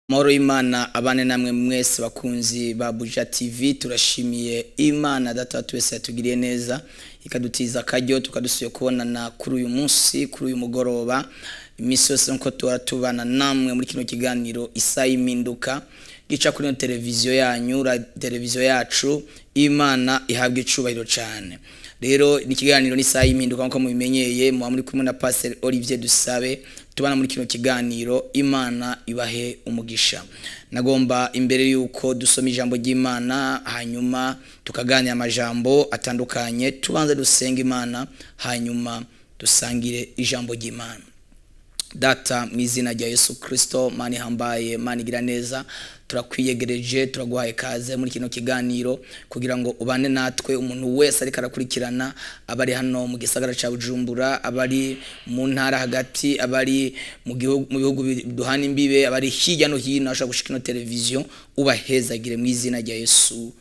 Amahoro y'Imana abane namwe mwese bakunzi ba Buja TV. Turashimiye Imana Data wa twese yatugiriye neza, ikadutiza akaryo tukadusuye kubonana kuri uyu munsi, kuri uyu mugoroba. Iminsi yose nkuko tuhora tubana namwe muri kino kiganiro Isaha y'Impinduka gica kuri ino televiziyo yanyu, televiziyo yacu. Imana ihabwa icubahiro cyane. Rero ni ikiganiro n'Isaha y'Impinduka, nkuko mubimenyeye, muba muri kumwe na Pastor Olivier Dusabe tubana muri kino kiganiro. Imana ibahe umugisha. Nagomba imbere yuko dusoma ijambo ry'Imana, hanyuma tukaganira amajambo atandukanye, tubanze dusenga Imana, hanyuma dusangire ijambo ry'Imana. Data, mu izina rya Yesu Kirisito, Mana ihambaye, Mana igira neza, turakwiyegereje, turaguhaye kaze muri kino kiganiro kugira ngo ubane natwe. Umuntu wese ariko arakurikirana, abari hano mu gisagara cya Bujumbura, abari mu ntara hagati, abari mu gihugu, mu bihugu duhana imbibe, abari hirya no hino ashobora gushika ino televiziyo, ubahezagire mu izina rya Yesu,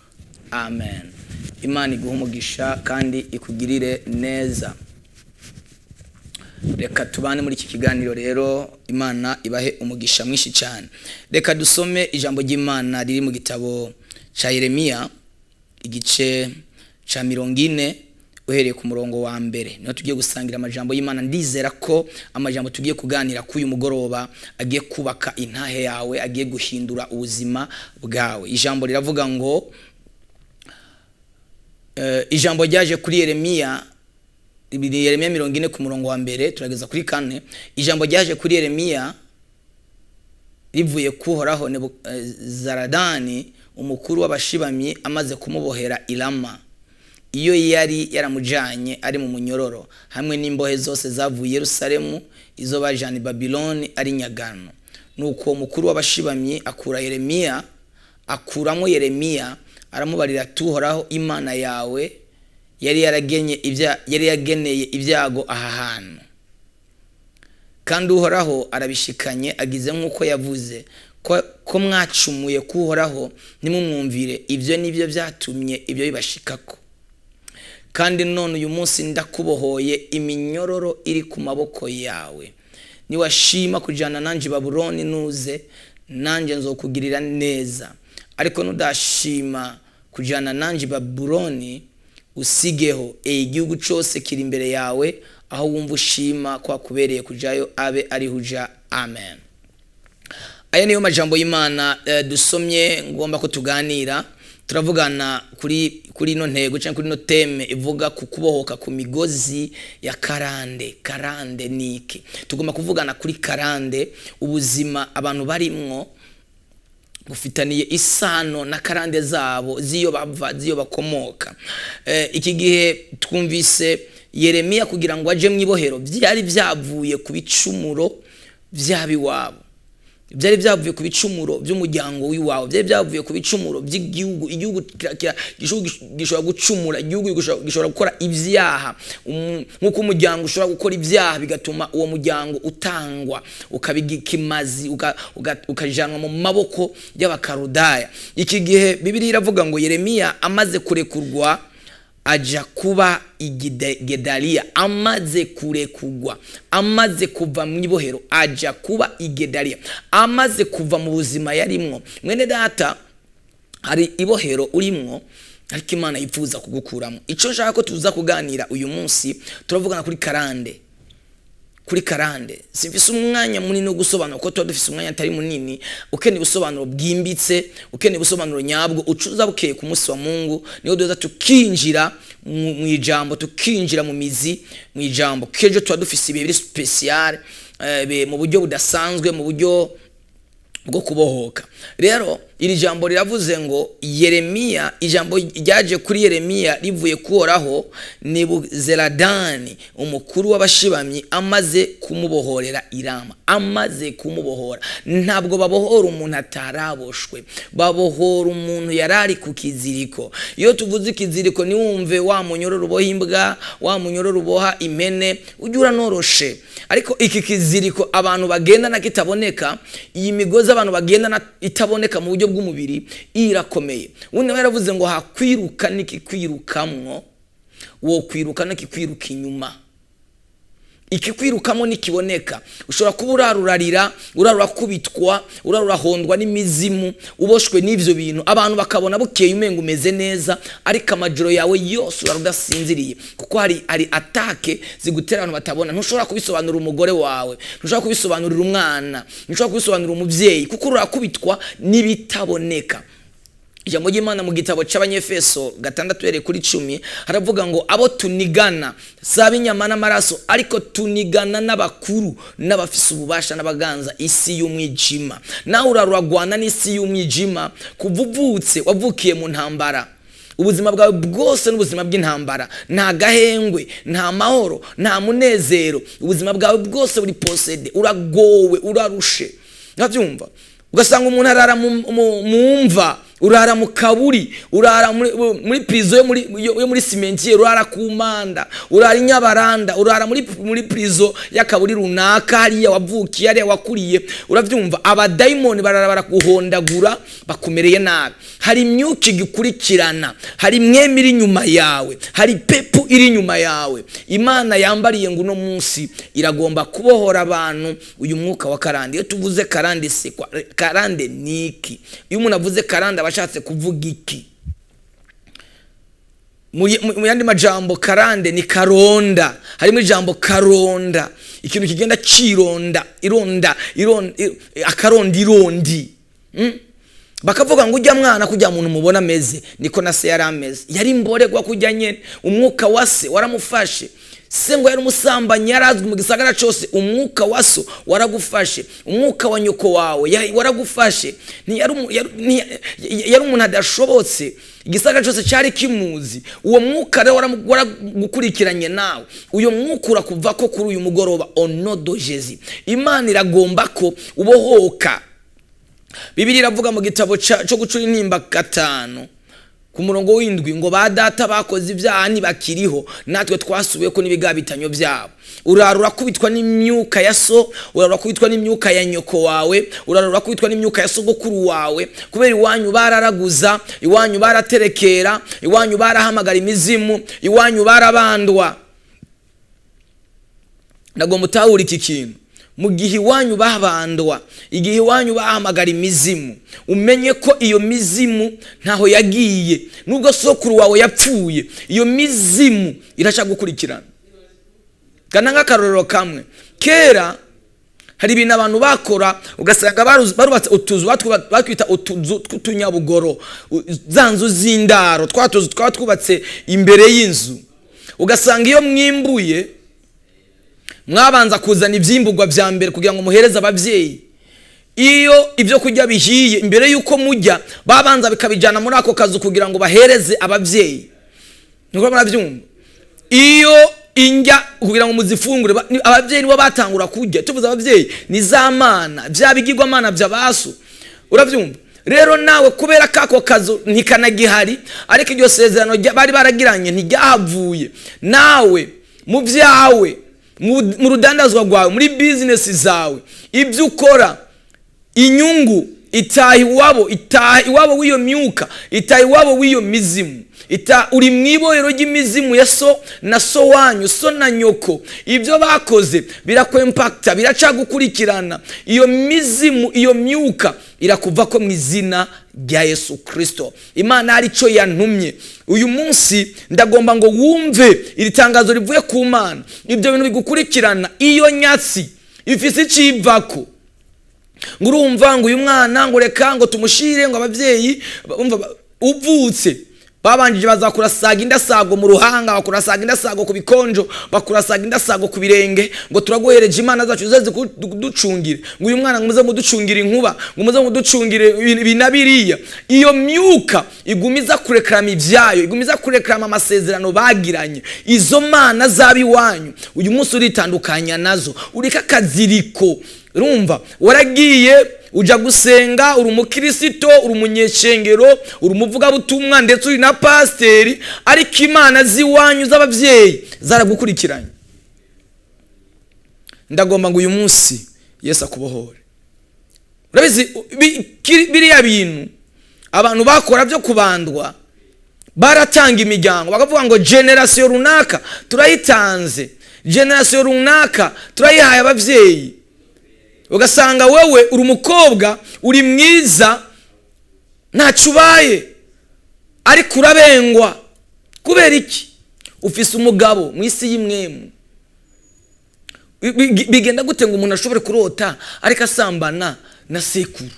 amen. Imana iguhe umugisha kandi ikugirire neza. Reka tubane muri iki kiganiro rero. Imana ibahe umugisha mwinshi cyane. Reka dusome ijambo ry'Imana riri mu gitabo cya Yeremiya, igice cya 40, uhereye ku murongo wa mbere. Niho tugiye gusangira amajambo y'Imana. Ndizera ko amajambo tugiye kuganira kuri uyu mugoroba agiye kubaka intahe yawe, agiye guhindura ubuzima bwawe. Ijambo riravuga ngo ijambo ryaje kuri Yeremiya. Ni Yeremiya 40 ku murongo wa mbere turageza kuri kane. Ijambo ryaje kuri Yeremiya rivuye kuhoraho, Zaradani umukuru w'abashibamyi amaze kumubohera Irama, iyo yari yaramujanye ari mu munyororo hamwe n'imbohe zose zavuye i Yerusalemu, izo bajana i Babiloni ari nyagano. Nuko uwo mukuru w'abashibamyi akura Yeremiya, akuramo Yeremiya, aramubarira ati: "Uhoraho Imana yawe yari yaragenye ibya yari yageneye ibyago aha hantu, kandi Uhoraho arabishikanye, agize nk'uko yavuze. Ko mwacumuye kuhoraho ntimumwumvire, ibyo nibyo byatumye ibyo bibashikako. Kandi none uyu munsi ndakubohoye iminyororo iri ku maboko yawe. Niwashima kujyana nanjye i Babuloni, nuze, nanjye nzokugirira neza. Ariko nudashima kujyana nanjye i Babuloni, usigeho. Igihugu cyose kiri imbere yawe, aho wumva ushima ko hakubereye kujayo, abe ariho uja." Amen. Aya niyo majambo y'Imana dusomye. Ngomba ko tuganira, turavugana kuri ino ntego cyangwa kuri ino thème ivuga ku kubohoka ku migozi ya karande. Karande ni iki? Tugomba kuvugana kuri karande. Ubuzima abantu barimwo bufitaniye isano na karande zabo, z'iyo bava, z'iyo bakomoka. Iki gihe twumvise Yeremiya, kugira ngo aje mu ibohero byari byavuye ku bicumuro by'abiwabo, byari byavuye ku bicumuro by'umuryango w'iwawe, byari byavuye ku bicumuro by'igihugu. Igihugu gishobora gucumura, igihugu gishobora gukora ibyaha. Nk'uko umuryango ushobora gukora ibyaha bigatuma uwo muryango utangwa, ukaba ikimazi, ukajanwa mu maboko y'Abakarudaya. Iki gihe Bibiliya iravuga ngo Yeremiya amaze kurekurwa aja kuba i Gedaliya. Amaze kurekugwa, amaze kuva mu ibohero, aja kuba i Gedaliya, amaze kuva mu buzima yarimwo. Mwene data, hari ibohero urimwo, ariko Imana yifuza kugukuramo. Icyo nshaka ko tuza kuganira uyu munsi, turavugana kuri karande, kuri karande. Simfise umwanya munini wo gusobanura, kuko tuba dufise umwanya atari munini. Ukeneye ubusobanuro bwimbitse, ukeneye ubusobanuro nyabwo, ucuza bukeye ku munsi wa Mungu, niho duza tukinjira mu ijambo, tukinjira mu mizi mu ijambo. Kejo tuba dufise ibihe biri spécial, mu buryo budasanzwe, mu buryo bwo kubohoka. Rero iri jambo riravuze ngo Yeremiya, ijambo ryaje kuri Yeremiya rivuye kuhoraho, Nebuzeradani umukuru w'abashibamyi amaze kumubohorera Irama. Amaze kumubohora. Ntabwo babohora umuntu ataraboshwe, babohora umuntu yari ari ku kiziriko. Iyo tuvuze ikiziriko, ntiwumve wa munyororo uboha imbwa, wa munyororo uboha impene, ujya uranoroshe. Ariko iki kiziriko abantu bagendana kitaboneka, iyi migozi abantu bagendana itaboneka mu buryo bw'umubiri, irakomeye. Ubundi nawe yaravuze ngo hakwiruka n'ikikwirukamwo, wo kwiruka n'ikikwiruka inyuma. Ikikwirukamo ntikiboneka. Ushobora kuba urarurarira, urarurakubitwa, urarurahondwa n'imizimu, uboshwe n'ibyo bintu. Abantu bakabona bukeye umenga umeze neza, ariko amajoro yawe yose urara udasinziriye, kuko hari attaque zigutera abantu batabona. Ntushobora kubisobanurira umugore wawe, ntushobora kubisobanurira umwana, ntushobora kubisobanurira umubyeyi, kuko urakubitwa n'ibitaboneka. Ijambo ry'Imana mu gitabo cy'Abanyefeso 6 uhereye kuri 10 haravuga ngo: "Abo tunigana si ab'inyama n'amaraso, ariko tunigana n'abakuru n'abafise ububasha n'abaganza isi y'umwijima." Nawe uraruragwana n'isi y'umwijima. Kuva uvutse wavukiye mu ntambara. Ubuzima bwawe bwose n'ubuzima bw'intambara. Nta gahengwe, nta mahoro, nta munezero. Ubuzima bwawe bwose buri possédé. Uragowe, urarushe. Urabyumva, ugasanga umuntu arara mu mva, urara mu kaburi, urara muri prison yo muri cimetière, urara ku manda, urara i Nyabaranda, urara muri prison y'akaburi runaka, hariya wavukiye, hariya wakuriye. Urabyumva, abadayimoni barara baraguhondagura, bakumereye nabi. Hari imyuka igukurikirana, hari imwema iri inyuma yawe, hari pepu iri inyuma yawe. Imana yambariye ngo uno munsi iragomba kubohora abantu uyu mwuka wa karande. Iyo tuvuze karande, se karande ni iki? Iyo umuntu avuze karande aba ashatse kuvuga iki? Mu yandi majambo, karande ni karonda. Harimo ijambo karonda, ikintu kigenda kironda, ironda, ironda, akaronda, irondi. Bakavuga ngo ujya mwana, kujya muntu mubona ameze niko na se yari ameze, yari imboregwa kujya nyene. Umwuka wa se waramufashe. Se ngo yari umusambanyi, yarazwi mu gisagara cyose. Umwuka wa so waragufashe, umwuka wa nyoko wawe waragufashe. Yari umuntu adashobotse, igisagara cyose cyari kimuzi. Uwo mwuka rero waragukurikiranye nawe. Uyu mwuka urakuva ko kuri uyu mugoroba, au nom de Jésus. Imana iragomba ko ubohoka. Bibiri iravuga mu gitabo cyo Gucura Intimba 5 ku murongo w'7 ngo: "Ba data bakoze ibyaha ntibakiriho, natwe twasubiye ko n'ibigabitanyo byabo." Urara urakubitwa n'imyuka ya so, urara urakubitwa n'imyuka ya nyoko wawe, urara urakubitwa n'imyuka ya sogokuru wawe, kubera iwanyu bararaguza, iwanyu baraterekera, iwanyu barahamagara imizimu, iwanyu barabandwa. Nagomba utahura iki kintu: mu gihe iwanyu babandwa, igihe iwanyu bahamagara imizimu, umenye ko iyo mizimu ntaho yagiye. Nubwo sokuru wawe yapfuye, iyo mizimu irashaka gukurikirana. Gana nk'akarorero kamwe: kera hari ibintu abantu bakora, ugasanga barubatse utuzu batwita utuzu tw'utunyabugoro, za nzu z'indaro, twa tuzu twaba twubatse imbere y'inzu. Ugasanga iyo mwimbuye, mwabanza kuzana ibyimburwa bya mbere kugira ngo muhereze ababyeyi. Iyo ibyo kurya bihiye, imbere y'uko mujya, babanza bikabijyana muri ako kazu kugira ngo bahereze ababyeyi. Niko murabyumva? Iyo indya kugira ngo muzifungure, ababyeyi nibo batangura kurya. Tuvuze ababyeyi, ni za mana, bya bigirwamana bya baso. Urabyumva rero nawe, kubera ko ako kazu ntikanagihari, ariko iryo sezerano bari baragiranye ntiryahavuye, nawe mu byawe, mu rudandazwa rwawe, muri bizinesi zawe, ibyo ukora, inyungu itaha iwabo, itaha iwabo w'iyo myuka, itaha iwabo w'iyo mizimu. Ita uri mu ibohero ry'imizimu ya so na so wanyu, so na nyoko. Ibyo bakoze birakwempakita, biracagukurikirana. Iyo mizimu, iyo myuka irakuva ko mu izina rya Yesu Kirisito. Imana hari icyo yantumye uyu munsi. Ndagomba ngo wumve iri tangazo rivuye ku Mana. Ibyo bintu bigukurikirana, iyo nyatsi ifise icivako. Ngo urumva ngo uyu mwana, ngo reka ngo tumushire ngo ababyeyi. Umva, uvutse babanjije bazakurasaga indasago mu ruhanga, bakurasaga indasago ku bikonjo, bakurasaga indasago ku birenge, ngo turaguhereje imana zacu zize zikuducungire, ngo uyu mwana ngo muze muducungire inkuba, ngo muze muducungire ibi na biriya. Iyo myuka igumiza kurekarama ibyayo, igumiza kurekarama amasezerano bagiranye. Izo mana zaba iwanyu, uyu munsi uritandukanya nazo, ureka akaziriko. Urumva, waragiye ujya gusenga, uri umukirisito, uri umunyeshengero, uri umuvugabutumwa, ndetse uri na pasiteri, ariko imana z'iwanyu z'ababyeyi zaragukurikiranye. Ndagomba ngo uyu munsi Yesu akubohore. Urabizi, biriya bintu abantu bakora byo kubandwa, baratanga imiryango, bakavuga ngo génération runaka turayitanze. Génération runaka turayihaye ababyeyi. Ugasanga wewe uri umukobwa, uri mwiza, ntacyo ubaye, ariko urabengwa. Kubera iki? Ufise umugabo mu isi y'impwemu. Bigenda gute ngo umuntu ashobore kurota ariko asambana na sekuru,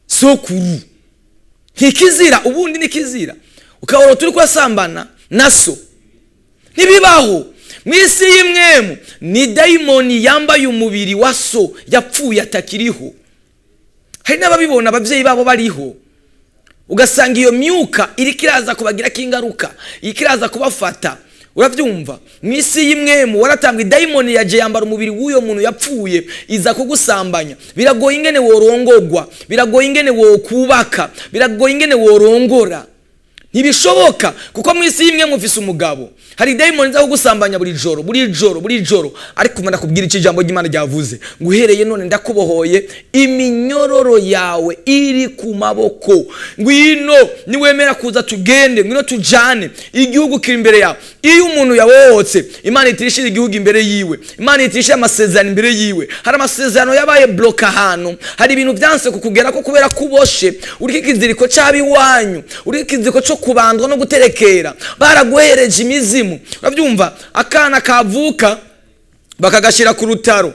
sokuru? Ntikizira? Ubundi nikizira ukabona uri kurasambana na so? Ntibibaho mu isi y'impwemu. Ni dayimoni yambaye umubiri wa so yapfuye, atakiriho. Hari n'ababibona ababyeyi babo bariho, ugasanga iyo myuka iriko iraza kubagirako ingaruka, iriko iraza kubafata. Urabyumva? Mu isi y'impwemu waratanga, idayimoni yaje yambara umubiri w'uyo muntu yapfuye, iza kugusambanya. Biragoye ingene worongogwa, biragoye ingene wokubaka, biragoye ingene worongora, ntibishoboka, kuko mu isi y'impwemu ufise umugabo. Hari dayimoni iza kugusambanya buri joro, buri joro, buri joro. Ariko ndakubwira icyo ijambo ry'Imana ryavuze ngo: "Uhereye none ndakubohoye, iminyororo yawe iri ku maboko. Ngwino, niwemera kuza tugende, ngwino tujane, igihugu kiri imbere yawe." Iyo umuntu yabohotse, Imana itirishira igihugu imbere yiwe, Imana itirishira amasezerano imbere yiwe. Hari amasezerano yabaye bloqué ahantu, hari ibintu byanse kukugera ko kubera ko uboshe, uriko ikiziriko c'abiwanyu, uriko ikiziriko co kubandwa no guterekera, baraguhereje imizimu. Urabyumva? Akana kavuka bakagashyira ku rutaro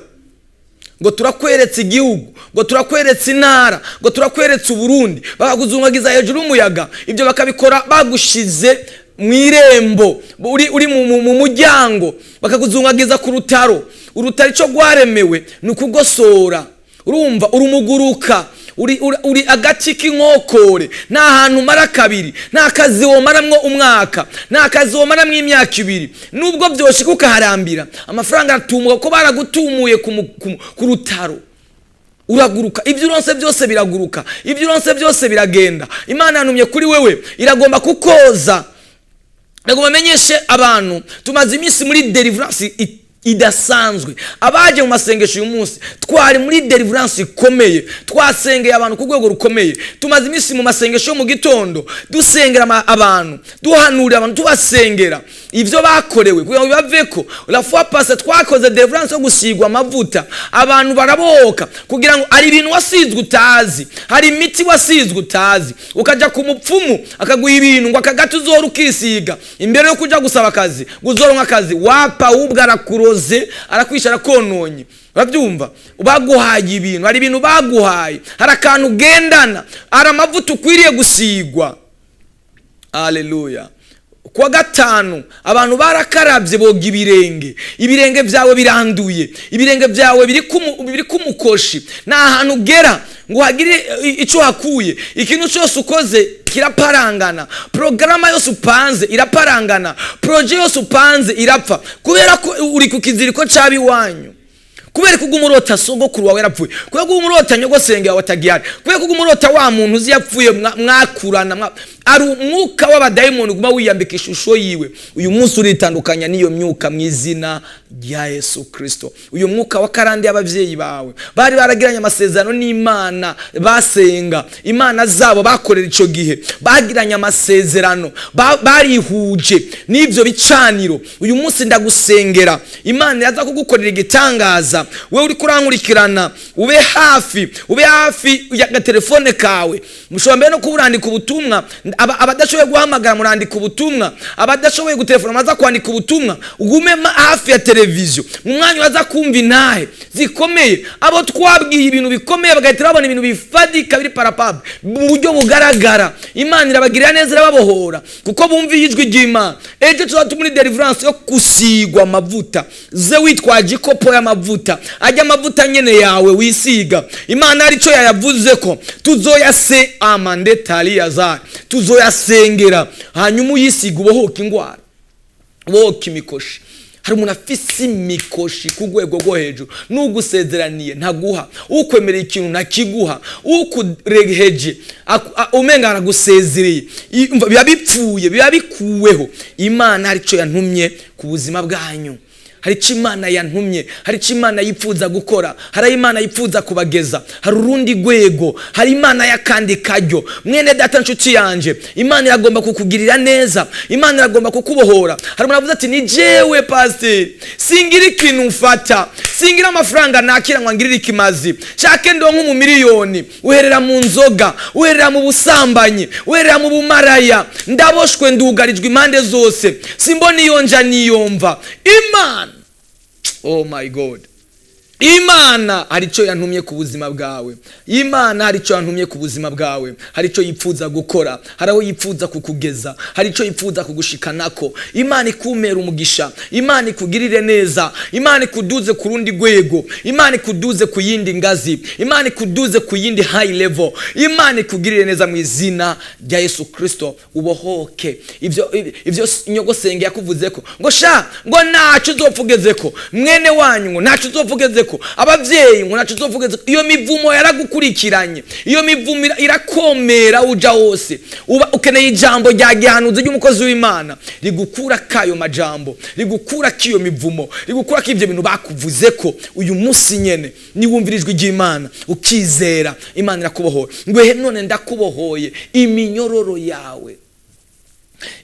ngo turakweretse igihugu, ngo turakweretse intara, ngo turakweretse Uburundi, bakakuzungagiza hejuru y'umuyaga. Ibyo bakabikora bagushize mu irembo, uri mu muryango, bakakuzungagiza ku rutaro. Urutaro icyo rwaremewe ni ukugosora. Urumva urumuguruka, uri agati k'inkokore. Nta hantu umara kabiri, nta kazi womaramwo umwaka, nta kazi womaramwo imyaka 2. Nubwo byoshika ukaharambira, amafaranga aratumuka ko baragutumuye ku rutaro. Uraguruka, ibyo uronse byose biraguruka, ibyo uronse byose biragenda. Imana yantumye kuri wewe, iragomba kukoza. Iragomba amenyeshe abantu, tumaze iminsi muri deliverance idasanzwe. Abaje mu masengesho uyu munsi, twari muri deliverance ikomeye, twasengeye abantu ku rwego rukomeye. Tumaze iminsi mu masengesho yo mu gitondo dusengera abantu, duhanurira abantu, tubasengera ibyo bakorewe kugira ngo bibaveko. La fois passée twakoze deliverance yo gusigwa amavuta, abantu barabohoka, kugira ngo hari ibintu wasizwe utazi, hari imiti wasizwe utazi, ukajya ku mupfumu akaguha ibintu ngo akagati uzora ukisiga imbere yo kuja gusaba akazi, ngo uzoronka akazi. Wapa, ahubwo arakuroze, arakwisha, arakononye. Urabyumva? Baguhaye ibintu, hari ibintu baguhaye, hari akantu ugendana, hari amavuta ukwiriye gusigwa. Aleluya! Kuwa gatanu abantu barakarabye, boga ibirenge. Ibirenge byawe biranduye, ibirenge byawe biri ku mukoshi. Nta hantu ugera ngo uhagire icyo uhakuye. Ikintu cyose ukoze kiraparangana, porogaramu yose upanze iraparangana, projet yose upanze irapfa, kubera ko uri ku kiziriko cy'abiwanyu, kubera ko uguma urota sogokuru wawe yarapfuye, kubera ko uguma urota nyogosenge wawe atagihari, kubera ko uguma urota wa muntu uzi yapfuye mwakurana. Ari umwuka w'abadayimoni uguma wiyambika ishusho yiwe. Uyu munsi uritandukanya n'iyo myuka mu izina rya Yesu Kirisito. Uyu mwuka wa karande y'ababyeyi bawe bari baragiranye amasezerano n'Imana, basenga imana zabo, bakorera icyo gihe, bagiranye amasezerano, barihuje n'ibyo bicaniro. Uyu munsi ndagusengera, Imana iraza kugukorera igitangaza. Wowe uri kurankurikirana, ube hafi, ube hafi y'agatelefone kawe. Mushobora mbere no kuba urandika ubutumwa. Abadashoboye guhamagara murandika ubutumwa, abadashoboye gutelefona maza kwandika ubutumwa. Ugume hafi ya televiziyo mu mwanya waza kumva intahe zikomeye. Abo twabwiye ibintu bikomeye bagahita babona ibintu bifadika, biri palpable, mu buryo bugaragara. Imana irabagirira neza, irababohora kuko bumviye ijwi ry'Imana. Ejo tuzaba muri deliverance yo gusigwa amavuta. Ze witwaje ikopo y'amavuta, ajya amavuta nyene yawe wisiga. Imana aricyo yayavuze ko tuzoyase amande taliyaza, tuzoyasengera, hanyuma uyisiga, ubohoka ingwara, ubohoka imikoshi. Hari umuntu afise imikoshi ku rwego rwo hejuru, n'ugusezeraniye ntaguha, ukwemereye ikintu ntakiguha, ukureheje umenga aragusezereye. Umva, biba bipfuye, biba bikuweho. Imana hari icyo yantumye ku buzima bwanyu. Hari icyo Imana yantumye, hari icyo Imana yipfuza gukora, hari aho Imana yipfuza kubageza, hari urundi rwego, hari Imana y'akandi karyo. Mwene data, nshuti yanje, Imana iragomba kukugirira neza, Imana iragomba kukubohora. Hari umuntu avuze ati: "Ni jewe pasiteri, singira ikintu mfata, singira amafaranga nakira ngo angirire ikimazi, nshake ndonke umumiliyoni." Uherera mu nzoga, uherera mu busambanyi, uherera mu bumaraya. Ndaboshwe, ndugarijwe impande zose, simbona iyo nja niyomva. Imana, oh my God, Imana hari icyo yantumye ku buzima bwawe. Imana hari icyo yantumye ku buzima bwawe, hari icyo yipfuza gukora, hari aho yipfuza kukugeza, hari icyo yipfuza kugushikanako. Imana ikumera umugisha, Imana ikugirire neza, Imana ikuduze ku rundi rwego, Imana ikuduze ku yindi ngazi, Imana ikuduze ku yindi high level. Imana ikugirire neza mu izina rya Yesu Kirisito, ubohoke ibyo nyogosenge yakuvuze ko ngo sha, ngo ntacyo uzopfa ugeze ko, mwene wanyu ngo ntacyo uzopfa ugeze ko, ababyeyi ngo ntacyo uzopfa ugeze ko. Iyo mivumo yaragukurikiranye, iyo mivumo irakomera uja hose. Uba ukeneye ijambo rya gihanuzi ry'umukozi w'Imana rigukura kayo majambo, rigukura k'iyo mivumo, rigukura k'ibyo bintu bakuvuze ko. Uyu munsi nyene niwumvira ijwi ry'Imana ukizera, Imana irakubohora. Ngo ehe, none ndakubohoye iminyororo yawe.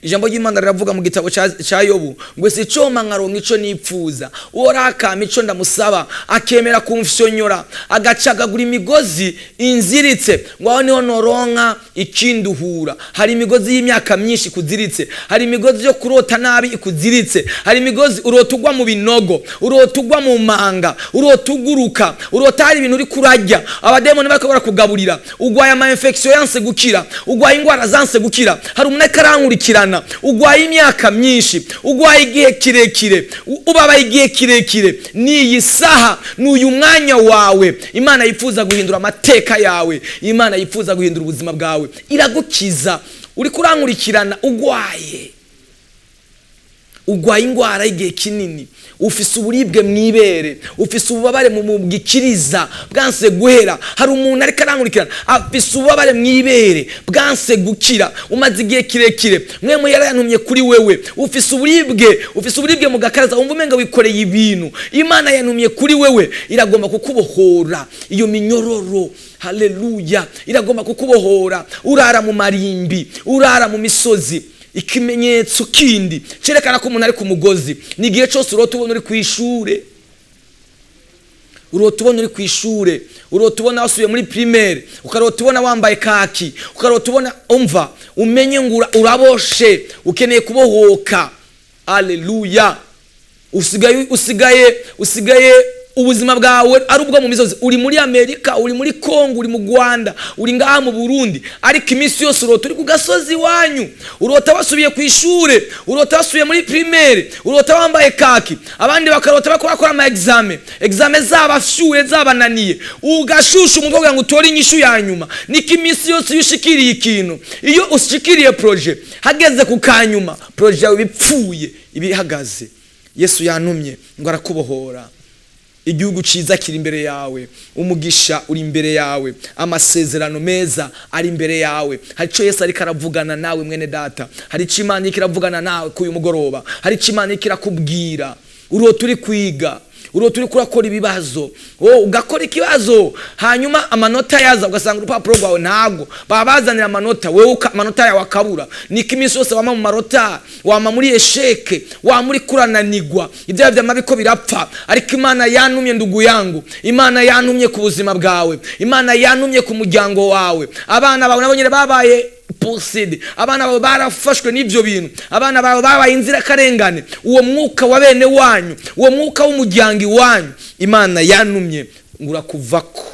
Ijambo ry'Imana riravuga mu gitabo ca Yobu ngo: "Si coma nkaronka ico nipfuza, uhoraho akampa ico ndamusaba, akemera kumfyonyora, agacagagura imigozi inziritse, ngo aho niho noronka ikinduhura." Hari imigozi y'imyaka myinshi ikuziritse, hari imigozi yo kurota nabi ikuziritse, hari imigozi urota ugwa mu binogo, urota ugwa mu manga, urota uguruka, urota hari ibintu uri kurarya, abademoni bariko barakugaburira, ugwaye ama infection yanse gukira, ugwaye ingwara zanse gukira. Hari umuntu ariko arankurikirana, ugwaye imyaka myinshi, ugwaye igihe kirekire, ubabaye igihe kirekire. Ni iyi saha, ni uyu mwanya wawe. Imana yifuza guhindura amateka yawe, Imana yifuza guhindura ubuzima bwawe, iragukiza. Uri kurankurikirana ugwaye, ugwaye ingwara y'igihe kinini, ufise uburibwe mw'ibere, ufise ububabare mu bwikiriza bwanse guhera. Hari umuntu ariko arankurikirana afise ububabare mw'ibere bwanse gukira, umaze igihe kirekire. Mwe yarayantumye kuri wewe. Ufise uburibwe, ufise uburibwe mu gakaraza, wumva umenga wikoreye ibintu. Imana yantumye kuri wewe, iragomba kukubohora iyo minyororo. Haleluya! Iragomba kukubohora. Urara mu marimbi, urara mu misozi. Ikimenyetso kindi cyerekana ko umuntu ari ku mugozi ni igihe cyose urota ubona uri ku ishure, urota ubona uri ku ishure, urota ubona wasubiye muri primaire, ukarota ubona wambaye kaki, ukarota ubona, umva, umenye ngo uraboshe, ukeneye kubohoka. Aleluya! Usigaye ubuzima bwawe ari ubwo mu misozi. Uri muri Amerika, uri muri Kongo, uri mu Rwanda, uri ngaha mu Burundi, ariko iminsi yose urota uri ku gasozi iwanyu, urota wasubiye ku ishure, urota wasubiye muri primaire, urota wambaye kaki. Abandi bakarota bakora bakora ama examen, examen zabafyuye, zabananiye, ugashusha umutwe kugira ngo utore inyishu ya nyuma. Niko iminsi yose iyo ushikiriye ikintu, iyo ushikiriye projet, hageze ku kanyuma projet yawe ibipfuye, ibihagaze. Yesu yantumye ngo arakubohora. Igihugu cyiza kiri imbere yawe, umugisha uri imbere yawe, amasezerano meza ari imbere yawe. Hari icyo Yesu ariko aravugana nawe, mwene data. Hari icyo Imana iriko iravugana nawe k'uyu mugoroba, hari icyo Imana iriko irakubwira. Urota uri kwiga, urota uri kurakora ibibazo, oh, ugakora ikibazo, hanyuma amanota yaza ugasanga urupapuro rwawe ntabwo babazanira amanota, wewe amanota yawe akabura. Niko iminsi yose wama mu marota, wama muri échec, wama uri kurananigwa, ibyaha byama ko birapfa. Ariko Imana yantumye, ndugu yangu, Imana yantumye ku buzima bwawe, Imana yantumye ku muryango wawe. Abana bawe nabo nyine babaye possédés, abana bawe barafashwe n'ibyo bintu, abana bawe babaye inzirakarengane, uwo mwuka wa bene wanyu, uwo mwuka w'umuryango iwanyu. Imana yantumye ngo urakuvako.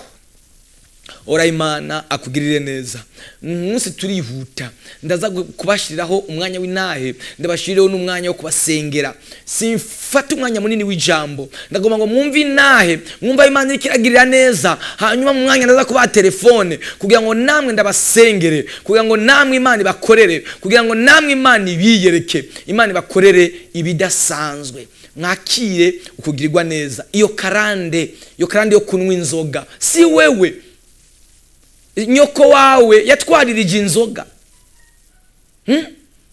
Ora Imana akugirire neza. Umunsi turihuta, ndaza kubashyiriraho umwanya w'intahe, ndabashyirireho n'umwanya wo kubasengera. Simfata umwanya munini w'ijambo, ndagomba ngo mwumve intahe, mwumve Imana iriko iragirira neza. Hanyuma mu mwanya ndaza kubaha telefone kugira ngo namwe ndabasengere, kugira ngo namwe Imana ibakorere, kugira ngo namwe Imana ibiyereke, Imana ibakorere ibidasanzwe, mwakire ukugirirwa neza. Iyo karande, iyo karande yo kunywa inzoga, si wewe, nyoko wawe yatwaririje inzoga.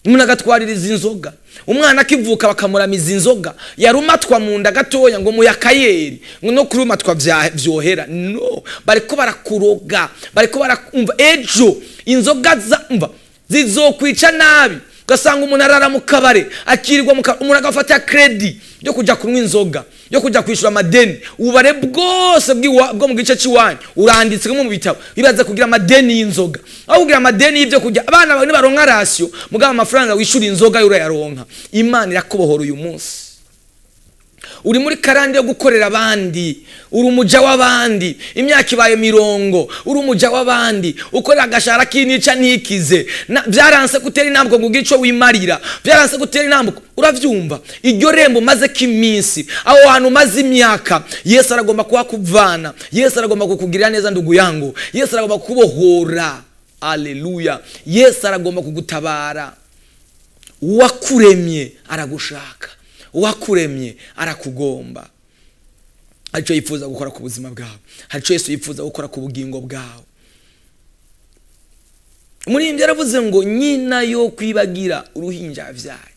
Umuntu agatwaririza inzoga, umwana akivuka bakamuramiza inzoga, yarumatwa mu nda gatoya ngo muyakayeri, ngo no kurumatwa vyohera. No bariko barakuroga, bariko barakumva ejo inzoga za umva zizokwica nabi. Ugasanga umuntu arara mu kabare, akirirwa mu kabare, umuntu agafata crédit yo kujya kunywa inzoga, yo kujya kwishyura amadeni. Ububare bwose bwo mu gice cy'iwanyu uranditsemo mu bitabo, bibaza kugira amadeni y'inzoga aho kugira amadeni y'ibyo kurya. Abana bawe nibaronka ration, mugabo amafaranga wishyura inzoga yo urayaronka. Imana irakubohora uyu munsi. Uri muri karande yo gukorera abandi, uri umuja w'abandi. Imyaka ibaye mirongo uri umuja w'abandi, ukorera agashahara k'inica ntikize. Byaranse gutera intambwe ngo ugire ico wimarira, byaranse gutera intambwe. Uravyumva iryo rembo umaze k'iminsi, aho hantu umaze imyaka, Yesu aragomba kuhakuvana. Yesu aragomba kukugirira neza, ndugu yangu. Yesu aragomba kukubohora. Aleluya! Yesu aragomba kugutabara. Uwakuremye aragushaka, uwakuremye arakugomba. Hari icyo yifuza gukora ku buzima bwawe, hari icyo Yesu yifuza gukora ku bugingo bwawe. Umuririmbyi yaravuze ngo nyina yo kwibagira uruhinja yabyaye.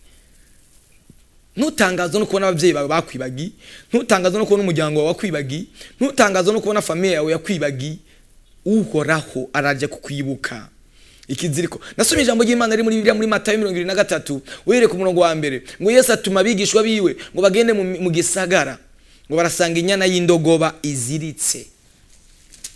Ntutangazwe no kubona ababyeyi bawe bakwibagiye, ntutangazwe no kubona umuryango wawe wakwibagiye, ntutangazwe no kubona famille yawe yakwibagiye. Uhoraho arajya kukwibuka. Ikiziriko, nasomye ijambo ry'Imana riri muri Bibiliya, muri Matayo 23, uhereye ku murongo wa mbere, ngo Yesu atuma abigishwa biwe ngo bagende mu gisagara, ngo barasanga inyana y'indogoba iziritse,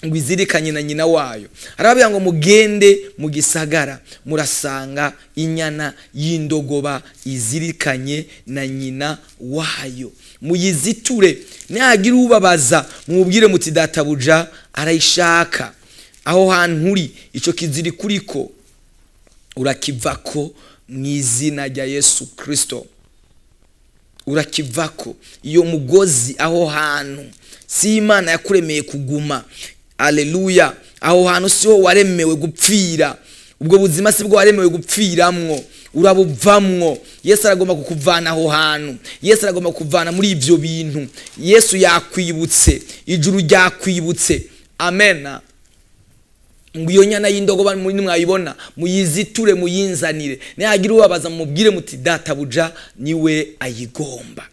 ngo izirikanye na nyina wayo. Arababwira ngo mugende mu gisagara, murasanga inyana y'indogoba izirikanye na nyina wayo, muyiziture. Nihagira ubabaza, mubwire muti databuja arayishaka. Aho hantu uri, icyo kiziriko uriko urakivako mu izina rya Yesu Kirisito. Urakivako iyo mugozi. Aho hantu si Imana yakuremeye kuguma. Aleluya! Aho hantu siho waremewe gupfira, ubwo buzima si bwo waremewe gupfiramwo, urabuvamwo. Yesu aragomba kukuvana aho hantu, Yesu aragomba kukuvana muri ibyo bintu. Yesu yakwibutse, ijuru ryakwibutse. Amena. Ngo iyo nyana y'indogoba muri nimwayibona, muyiziture, muyinzanire. Nihagira ubabaza, mubwire muti databuja niwe ayigomba.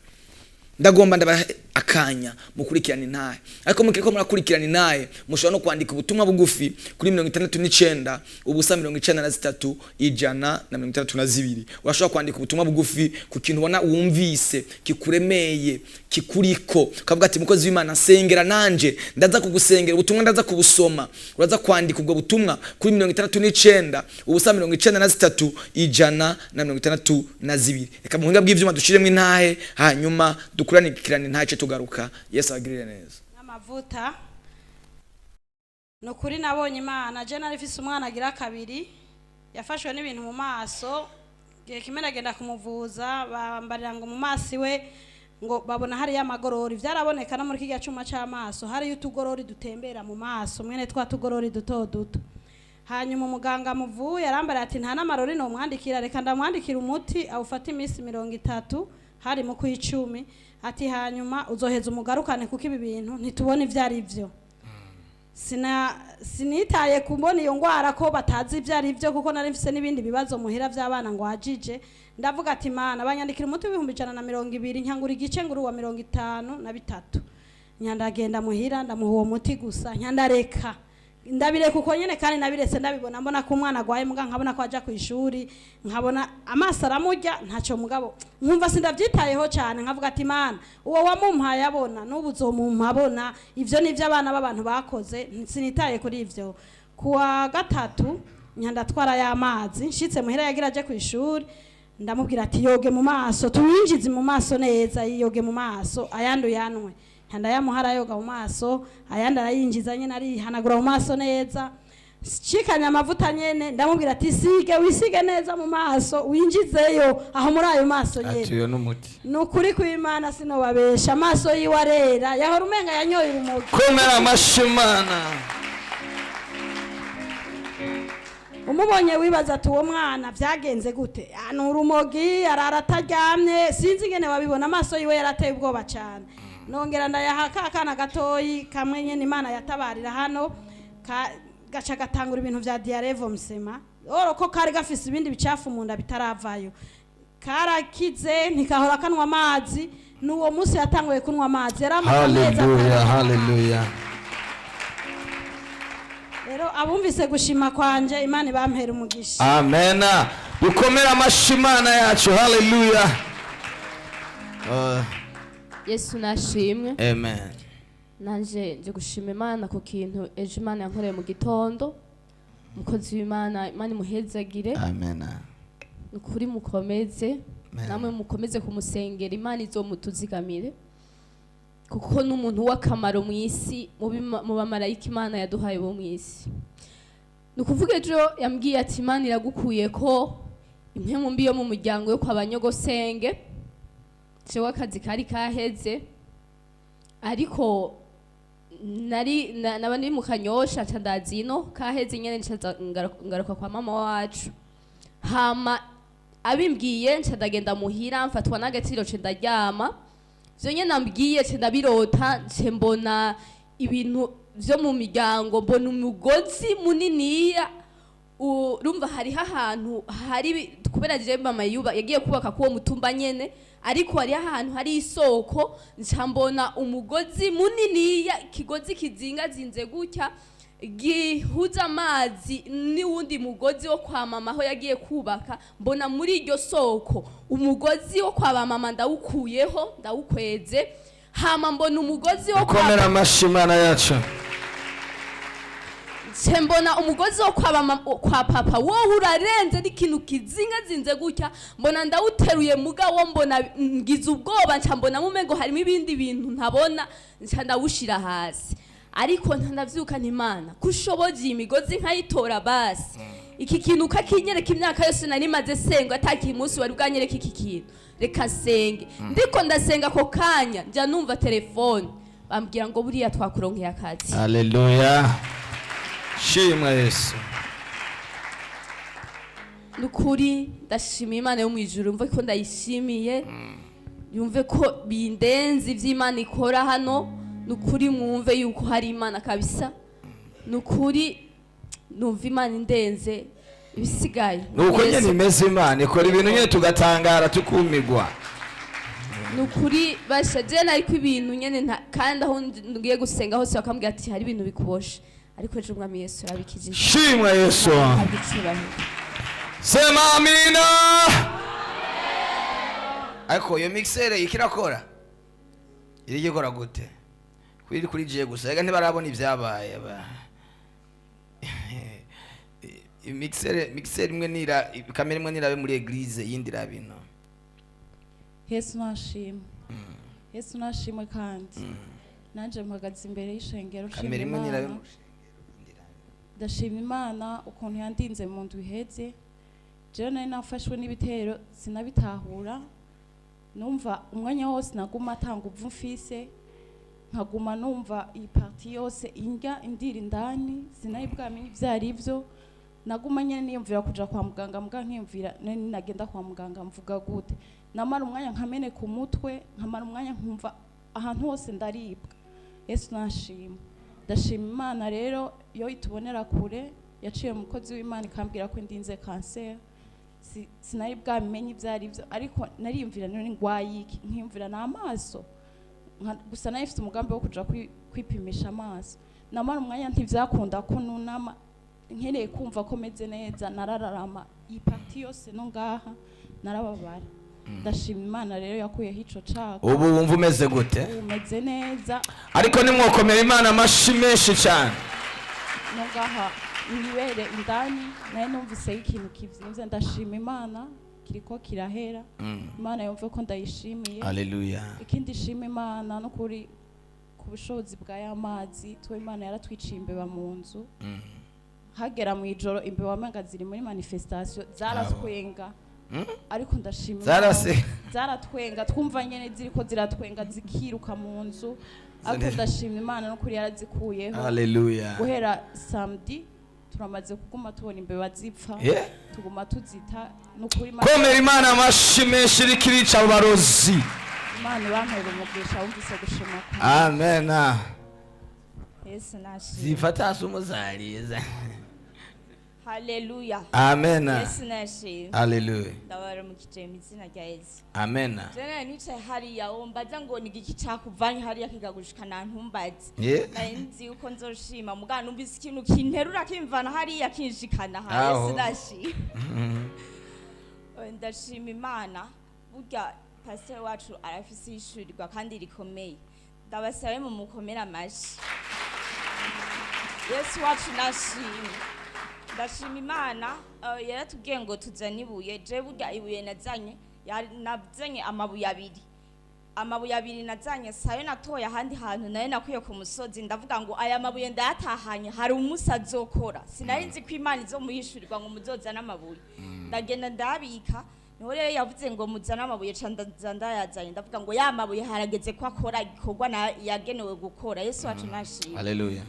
Ndagomba ndabaha akanya mukurikirana intahe, ariko mukiriko murakurikirana intahe, mushobora no kwandika ubutumwa bugufi kuri 69 0 93 162. Urashobora kwandika ubutumwa bugufi ku kintu ubona wumvise kikuremeye, kikuriko, ukavuga ati mukozi w'Imana, nsengera. Nanje ndaza kugusengera, ubutumwa ndaza kubusoma. Uraza kwandika ubwo butumwa kuri 69 0 93 162. Reka mu buhinga bw'ivyuma dushiremo intahe, hanyuma dukuranirikirane intahe ce tugaruka. Yesu abagirire neza. N'amavuta. Ni ukuri nabonye Imana. Je nari mfise umwana agira kabiri yafashwe n'ibintu mu maso. Igihe kimwe nagenda kumuvuza, bambarira ngo mu maso iwe ngo babona hariyo amagorori. Byaraboneka no muri kirya cyuma cy'amaso, hariyo utugorori dutembera mu maso, mwene twa tugorori duto duto. Hanyuma umuganga amuvuye arambara ati nta n'amarori nomwandikira, reka ndamwandikira umuti awufate iminsi 30, hari mu kw'icumi. Ati hanyuma uzoheza umugarukane, kuko ibi bintu ntitubona ibyo ari byo. Sinitaye kubona iyo ngwara ko batazi ibyo ari byo, kuko nari mfise n'ibindi bibazo muhira by'abana ngo wajije. Ndavuga ati Mana, banyandikira umuti w'120 000, nkangura igice, ngura uwa 53. Nyandagenda muhira, ndamuha uwo muti gusa, nyandareka, ndabireka uko nyene. Kandi nabiretse ndabibona, mbona ko umwana agwaye, muga nkabona ko aja ku ishuri, nkabona amaso aramurya, ntacyo, mugabo nkumva sindabyitayeho cyane. Nkavuga ati Mana, uwo wamumpaye abona, n'ubu uzomumpa abona. Ivyo nivyo abana b'abantu bakoze, sinitaye kuri ivyo. Kuwa gatatu nyandatwara y'amazi, nshitse muhira yagira aje ku ishuri, ndamubwira ati yoge mu maso, tuwinjize mu maso neza, yoge mu maso, ayandi uyanwe. Ndayamuha, arayoga mu maso, ayandi arayinjiza nyene, arihanagura mu maso neza. Cikanye amavuta nyene, ndamubwira ati sige, wisige neza mu maso, winjizeyo aho muri ayo maso nyene. Ati uyo n'umuti. Ni ukuri kw'Imana, sinobabesha, amaso yiwe arera, yahora umenga yanyoye urumogi. Komera amashyi Imana. Umubonye wibaza ati uwo mwana byagenze gute? Ah, ni urumogi, arara ataryamye, sinzi ingene wabibona. Amaso yiwe yarateye ubwoba cyane. Nongera ndayaha ka kana gatoyi kamwe nyene Imana yatabarira hano, gaca gatangura ibintu vya diarrhée, vomissement. Oro ko kari gafise ibindi bicafu mu nda bitaravayo. Karakize, ntikahora kanywa amazi. N'uwo munsi yatanguye kunywa amazi, yari amaze amezi Haleluya. 6. Haleluya. Rero abumvise gushima kwanje, Imana ibampera umugisha. Amena. Dukomere amashyi Imana yacu. Haleluya. Yesu nashimwe. Amen. Nanje nje gushima Imana ku kintu ejo Imana yankoreye mu gitondo. Umukozi w'Imana, Imana imuhezagire. Amena. Ni ukuri mukomeze. Amen. Namwe mukomeze kumusengera, Imana izomutuzigamire, kuko n'umuntu w'akamaro mu isi, mu bamarayika Imana yaduhaye bo mu isi. Ni ukuvuga, ejo yambwiye ati: "Imana iragukuye ko impemu mbi yo mu muryango yo kwa banyogosenge." Jewe akazi kari kaheze, ariko nari naba ndi mu Kanyosha, nca ndaza ino, kaheze nyene, nca nza ngaruka kwa mama wacu. Hama abimbwiye, nca ndagenda muhira, mfatwa n'agatiro, nca ndaryama. Ivyo nyene ambwiye nca ndabirota, nca mbona ibintu vyo mu miryango, mbona umugozi muniniya. Urumva hariho ahantu hari kubera je mama yuba yagiye kubaka kuwo mutumba nyene, ariko hariho ahantu hari isoko. Nca mbona umugozi muniniya, ikigozi kizingazinze gutya, gihuza amazi n'uwundi mugozi wo kwa mama aho yagiye kubaka. Mbona muri iryo soko umugozi wo kwa mama ndawukuyeho, ndawukweze. Hama mbona umugozi wo kwa Dukomere amashyi Imana yacu. Nce mbona umugozi wo kwa mama, kwa papa wowe urarenze n'ikintu kizingazinze gutya, mbona ndawuteruye. Mugabo mbona ngize ubwoba, nca mbona mumengo harimo ibindi bintu ntabona, nca ndawushira hasi. Ariko ntandavyuka nti: "Imana, kushoboje iyi migozi nkayitora, basi iki kintu ukakinyereka. Imyaka yose nari maze senga atakiye umunsi wari bwanyereka iki kintu, reka nsenge." Ndiko ndasenga, ako kanya nja numva telefone, bambwira ngo: "Buriya twakuronkeye akazi." Haleluya, shimwa Yesu. Nukuri ndashimiye Imana yo mu ijuru. Mve ko ndayishimiye, yumve ko bindenze ivy'Imana ikora hano. Nukuri mwumve yuko hari Imana kabisa. Nukuri numva Imana indenze, ibisigaye Nuko Yesu. nyene imeze. Imana ikora ibintu nyene tugatangara, tukumigwa. Nukuri basha je nariko ibintu nyene kandi aho ngiye gusenga hose bakambwira ati: "Hari ibintu bikuboshe." Ariko ejo Umwami Yesu yarabikijije. Shimwa Yesu. Ahabwe icubahiro. Sema amina. Ariko iyo mixer ikirakora, iri gikora gute kuri kuri je gusa? Ega ntibarabona ibyabaye. Mixer imwe nira kamera imwe nirabe muri église, yindi irabino. Yesu nashimwe, Yesu nashimwe. Kandi nanjye mpagaze imbere y'ishengero nshima Kamera imwe nirabe Imana. mu rushengero, yindi irabe. Ndashima Imana ukuntu yandinze mu ndwi iheze. Jewe nari nafashwe n'ibitero, sinabitahura. Numva umwanya wose naguma atanga uvu mfise, nkaguma numva iyi partie yose indya indira indani, sinari bwamenye ivyo ari byo. Naguma nyene niyumvira kuja kwa muganga, muga nkiyumvira none nagenda kwa muganga mvuga gute? Namara umwanya nkameneka umutwe, nkamara umwanya nkumva ahantu hose ndaribwa. Yesu nashima. Ndashima Imana rero iyo itubonera kure, yaciye umukozi w'Imana ikambwira ko ndinze kanseri. Sinari bwamenye ibyo ari byo, ariko nariyumvira none ngwaye iki? Nkiyumvira ni amaso. Gusa nari mfite umugambi wo kuja kwipimisha amaso. Namara umwanya ntivyakunda ko nunama, nkeneye kumva ko meze neza, narararama iyi partie yose no ngaha narababara. Ndashima Imana rero yakuyeho ico cago. Ubu wumva umeze gute? Ubu meze neza. Ariko nimwokomera Imana amashi menshi cyane. No ngaha mwibere indani naye numviseho ikintu kivyimbye. Ndashima Imana, kiriko kirahera. Imana yumve ko ndayishimiye. Haleluya. Ikindi shima Imana no kuri ku bushobozi bwa ya mazi twe. Imana yaratwiciye imbeba mu nzu. Hagera mu ijoro imbeba wamenga ziri muri manifestation, zaratwenga. Ariko ndashima Imana. Zaratwenga, twumva nyene ziriko ziratwenga, zikiruka mu nzu. Ariko ndashima Imana no kuri yarazikuyeho. Haleluya. Guhera samedi turamaze kuguma tubona imbeba zipfa. Tuguma tuzita nukuri. Komera Imana amashi menshi, iriko irica abo barozi. Imana ibampera umugisha, wumvise gushima kwawe. Amen. Yesu nashimwe. Zifata hasi umuzariza. Haleluya. Amen. Yesu nashimwe. Haleluya. Ndabaramukije mu izina rya Yesu. Amen. Jene nicaye hariya wombaza ngo ni igiki cakuvanye hariya kikagushikana ntumbaze. Nari nzi yuko nzoshima mugabo numvise ikintu kinterura kimvana hariya kinshikana ha. Aho. Yesu nashimwe. Ndashima Imana, burya pasiteri wacu arafise ishurirwa kandi rikomeye. Ndabasabe mu mukomere amashi. Yesu wacu nashimwe. Ndashima Imana, yaratubwiye ngo tuzane ibuye. Je burya ibuye nazanye, nazanye amabuye abiri. Amabuye abiri nazanye sayo natoye ahandi hantu, nayo nakuye ku musozi. Ndavuga ngo aya mabuye ndayatahanye, hari umunsi azokora. Sinari nzi ko Imana izomuhishurirwa ngo muzozane amabuye. Ndagenda ndabika. Niho rero yavuze ngo muzane amabuye, ca ndaza ndayazanye. Ndavuga ngo ya mabuye harageze ko akora igikorwa yagenewe gukora. Yesu wacu nashimwe. Haleluya.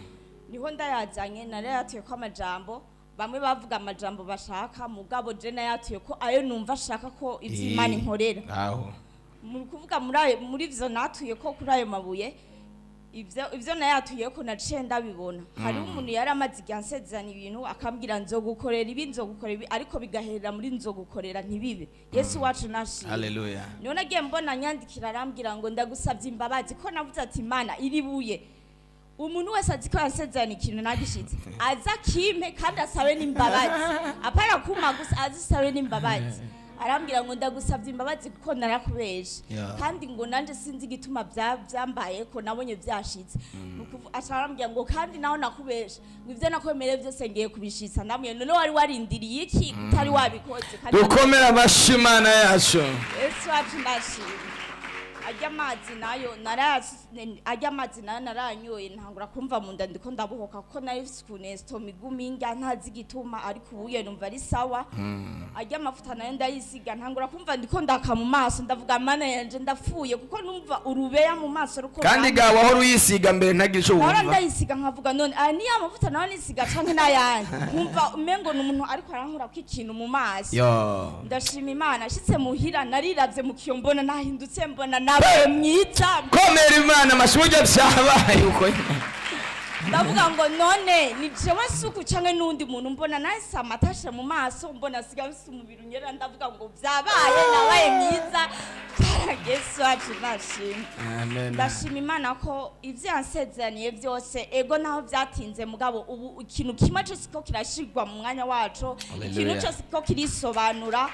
Niho ndayazanye, narayatuye ko amajambo. Bamwe bavuga amajambo bashaka, mugabo je nayatuye ko ayo numva ashaka ko ivyo Imana inkorera. Aho. Mu kuvuga muri ayo, muri ivyo natuye ko kuri ayo mabuye, ivyo nayatuye ko naciye ndabibona. Hariho umuntu yari amaze igihe ansezerana ibintu, akambwira nzogukorera ibi, nzogukorera ibi, ariko bigaherera muri nzogukorera ntibibe. Yesu wacu nashimwe. Haleluya. Niho nagiye mbona nyandikira, arambwira ngo ndagusabye imbabazi ko navuze ati Imana iribuye, umuntu wese azi ko yansezerana ikintu nagishitse aza kimpe kandi asabe n'imbabazi, apana kuma gusa, azisabe n'imbabazi. Arambwira ngo ndagusabye imbabazi kuko narakubeshe, kandi ngo nanje sinzi igituma byambaye ko nabonye byashitse. Aca arambwira ngo kandi naho nakubeshe, ngo ivyo nakwemereye byose ngiye kubishitsa. Ndamubwira none wari warindiriye iki utari wabikoze? Kandi Dukomere amashi Imana yacu. Yesu wacu ndashimye. Arya amazi nayo naranyoye, ntangura kumva mu nda ndiko ndabohoka, kuko nari mfise ukuntu estomac iguma indya ntazi igituma, ariko ubuye numva ari sawa. Arya amavuta nayo ndayisiga, ntangura kumva ndiko ndaka mu maso. Ndavuga Mana yanje ndapfuye, kuko numva urubeya mu maso ruko Kandi ga wahora uyisiga mbere ntagire ico nahora wumva. ndayisiga nkavuga none aya niyo amavuta nawe nisiga canke n'ayandi? Nkumva umengo ni umuntu ariko arankurako ikintu mu maso. Yo. Ndashima Imana, ashitse muhira nariravye mu kiyo, mbona nahindutse, mbona nabaye mwiza. Komera Imana amashi, burya vyabaye uko. Ndavuga ngo none ni jewe suku canke n'undi muntu? Mbona nahise amatashe mu maso, mbona siga mfise umubiri unyerera. Ndavuga ngo vyabaye, nabaye mwiza. Yesu wacu ndashima. Amen. Ndashima Imana ko ivyo yansezeraniye byose, ego naho vyatinze, mugabo ubu ikintu kimwe cose ko kirashirwa mu mwanya waco. Hallelujah. Ikintu cose ko kirisobanura.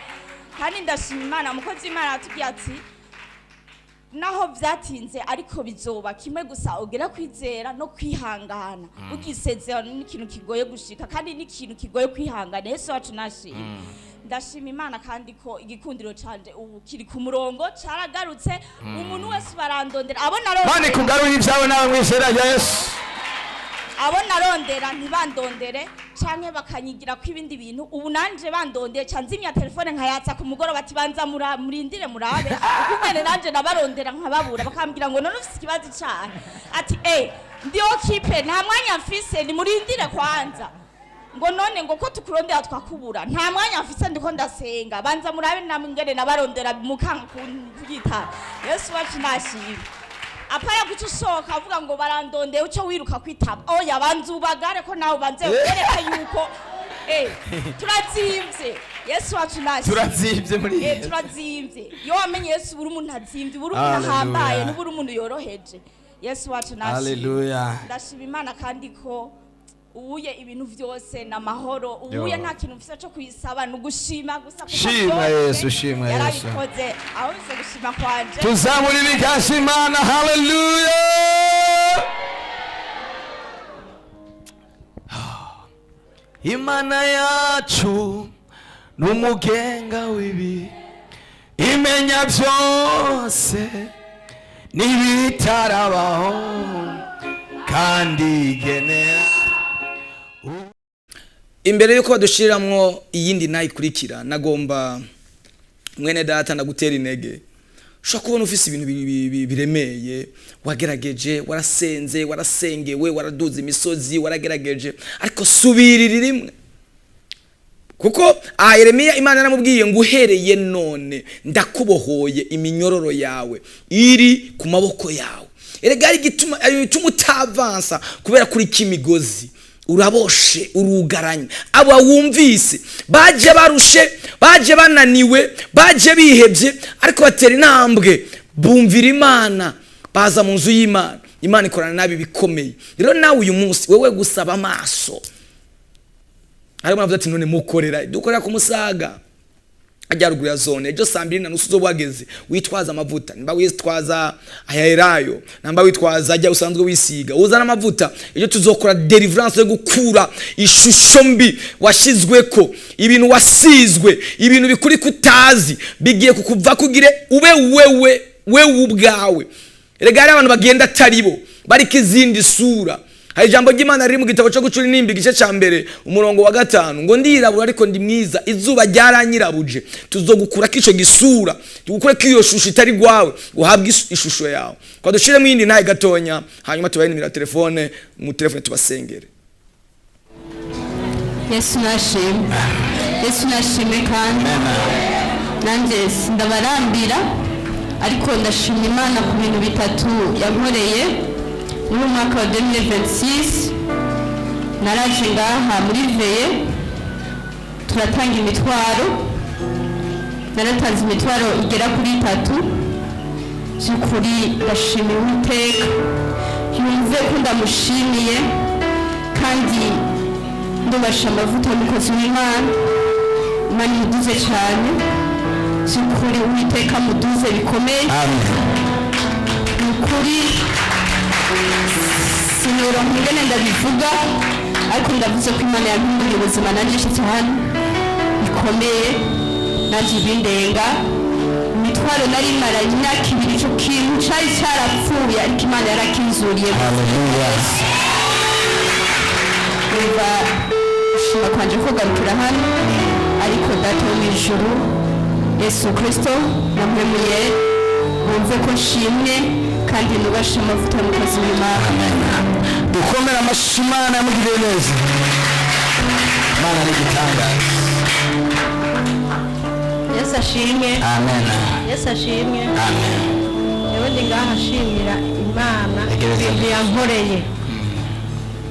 Kandi ndashima Imana, umukozi w'Imana aratubwiye ati naho vyatinze ariko bizoba. Kimwe gusa ugera kwizera no kwihangana. Ugisezerano ni ikintu kigoye gushika kandi ni ikintu kigoye kwihangana. Yesu wacu nashima. Ndashima Imana kandi ko igikundiro canje ubu kiri ku murongo, caragarutse. Umuntu wese barandondera, abo Mani narondera, kugarura ibyawe nawe mu izina rya Yesu. Abo narondera ntibandondere canke bakanyigira ko ibindi bintu. Ubu nanje bandondeye ca nzimya telefone nkayatsa ku mugoroba, ati banza murindire murabe ukungene nanje nabarondera nkababura, bakambwira ngo none ufise ikibazo cahe? Ati eh ndi occupé, nta mwanya mfise, nimurindire kwanza. Ngo none ngo ko tukurondera twakubura? Nta mwanya mfise, ndiko ndasenga, banza murabe namwe ingene nabarondera mukanga kunyita. Yesu wacu nashimwe. Apara guca usohoka avuga ngo barandondeye uco wiruka kwitaba, oya, banza ubagare ko nawe banze wereke yuko turazimvye. Yesu wacu nashimwe. Turazimvye muri Yesu. Turazimvye. Iyo wamenye Yesu buri umuntu azimvye, buri umuntu Hallelujah. ahambaye, n'uburi umuntu yoroheje. Yesu wacu nashimwe. Haleluya. Ndashima Imana kandi ko ubuye ibintu vyose na mahoro. Ubuye Yo. nta kintu mfise co kuyisaba, ni ugushima gusa kuko Shima vyose Yesu, shima Yesu. yarabikoze. Aho bize gushima kwanje. Tuzamura ibiganza Imana. Haleluya. Imana yacu ni umugenga w'ibi, imenya byose n'ibitarabaho kandi igenera. Imbere yuko badushiramwo iyindi nayo ikurikira, nagomba mwene data ndagutera intege. Ushobora kubona ufise ibintu biremeye, wagerageje, warasenze, warasengewe, waraduza imisozi, waragerageje, ariko subirira rimwe, kuko aha Yeremiya Imana yaramubwiye ngo uhereye none ndakubohoye iminyororo yawe iri ku maboko yawe. Erega hari igituma, hari ibituma utavansa kubera kuri kimigozi. Uraboshe, urugaranye. Aba wumvise baje barushe, baje bananiwe, baje bihebye, ariko batera intambwe, bumvira Imana, baza mu nzu y'Imana. Imana ikorana nabi bikomeye. Rero nawe uyu munsi wewe gusaba amaso. Harimo navuze ati none mukorera, dukorera ku Musaga ajya ruguru ya zone. Ejo 2:30 uzoba wageze, witwaza amavuta, nimba witwaza aya elayo, namba witwaza ajya usanzwe wisiga, uzana amavuta. Ejo tuzokora deliverance yo gukura ishusho mbi washizweko, ibintu wasizwe, ibintu bikuri kutazi bigiye kukuva kugire ube wewe, wewe ubwawe. Erega hari abantu bagenda atari bo, bariko izindi sura. Hari ijambo ry'Imana riri mu gitabo cyo gucura intimba, igice cya 1 umurongo wa 5, ngo ndirabura ariko ndi mwiza, izuba ryaranyirabuje. Tuzogukura ko ico gisura, tugukure ko iyo shusho itari gwawe, uhabwe ishusho yawe. Kwa dushiremo iyindi ntaye gatonya, hanyuma tubahe nimero ya telefone, mu telefone tubasengere. Yesu nashimwe, Yesu nashimwe. Kandi nanjye sindabarambira, ariko ndashima Imana ku bintu bitatu yankoreye muri uyu mwaka wa 2026. Naraje ngaha muri veillée, turatanga imitwaro. Naratanze imitwaro igera kuri itatu. By'ukuri ndashimira Uwiteka, yumve ko ndamushimiye, kandi ndubasha amavuta y'umukozi w'Imana. Imana imuduze cyane, by'ukuri Uwiteka muduze bikomeye. Ni ukuri sinoronka ingene ndabivuga, ariko ndavuze ko Imana yampinduriye ubuzima. Nanjye nshitse hano bikomeye, nanjye ibindenga imitwaro nari maranye imyaka 2, ico kintu cari carapfuye, ariko Imana yarakinzuriye. Numva gushima kwanje kugarukira hano, ariko Data wo mu ijuru, Yesu Kristo namuhemuye, bumve ko nshimwe kandi nubashe amavuta y'umukozi w'Imana. Dukomere amashyi Imana yamugiriye neza. Imana ni igitangaza. Yesu ashimwe. Amen. Yesu ashimwe. Amen. Yewe ndi ngaha nshimira Imana Egereza. ibintu yankoreye.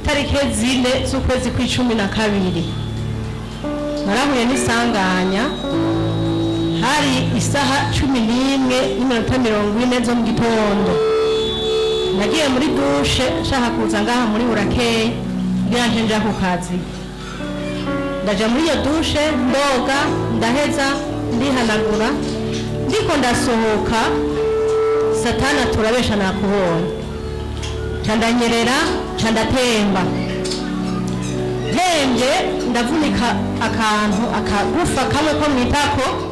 Tariki 4 z'ukwezi kw'12 narahuye n'isanganya. Hari isaha 11:40 zo mu gitondo. Nagiye muri douche nshaka kuza ngaha muri burakeye kugira nje nja ku kazi. Ndaja muri iyo douche, ndoga, ndaheza, ndihanagura, ndiko ndasohoka, Satani aturabesha nakubonye. Nca ndanyerera, nca ndatemba. Ntembye ndavunika akantu, akagufa kamwe ko mwitako.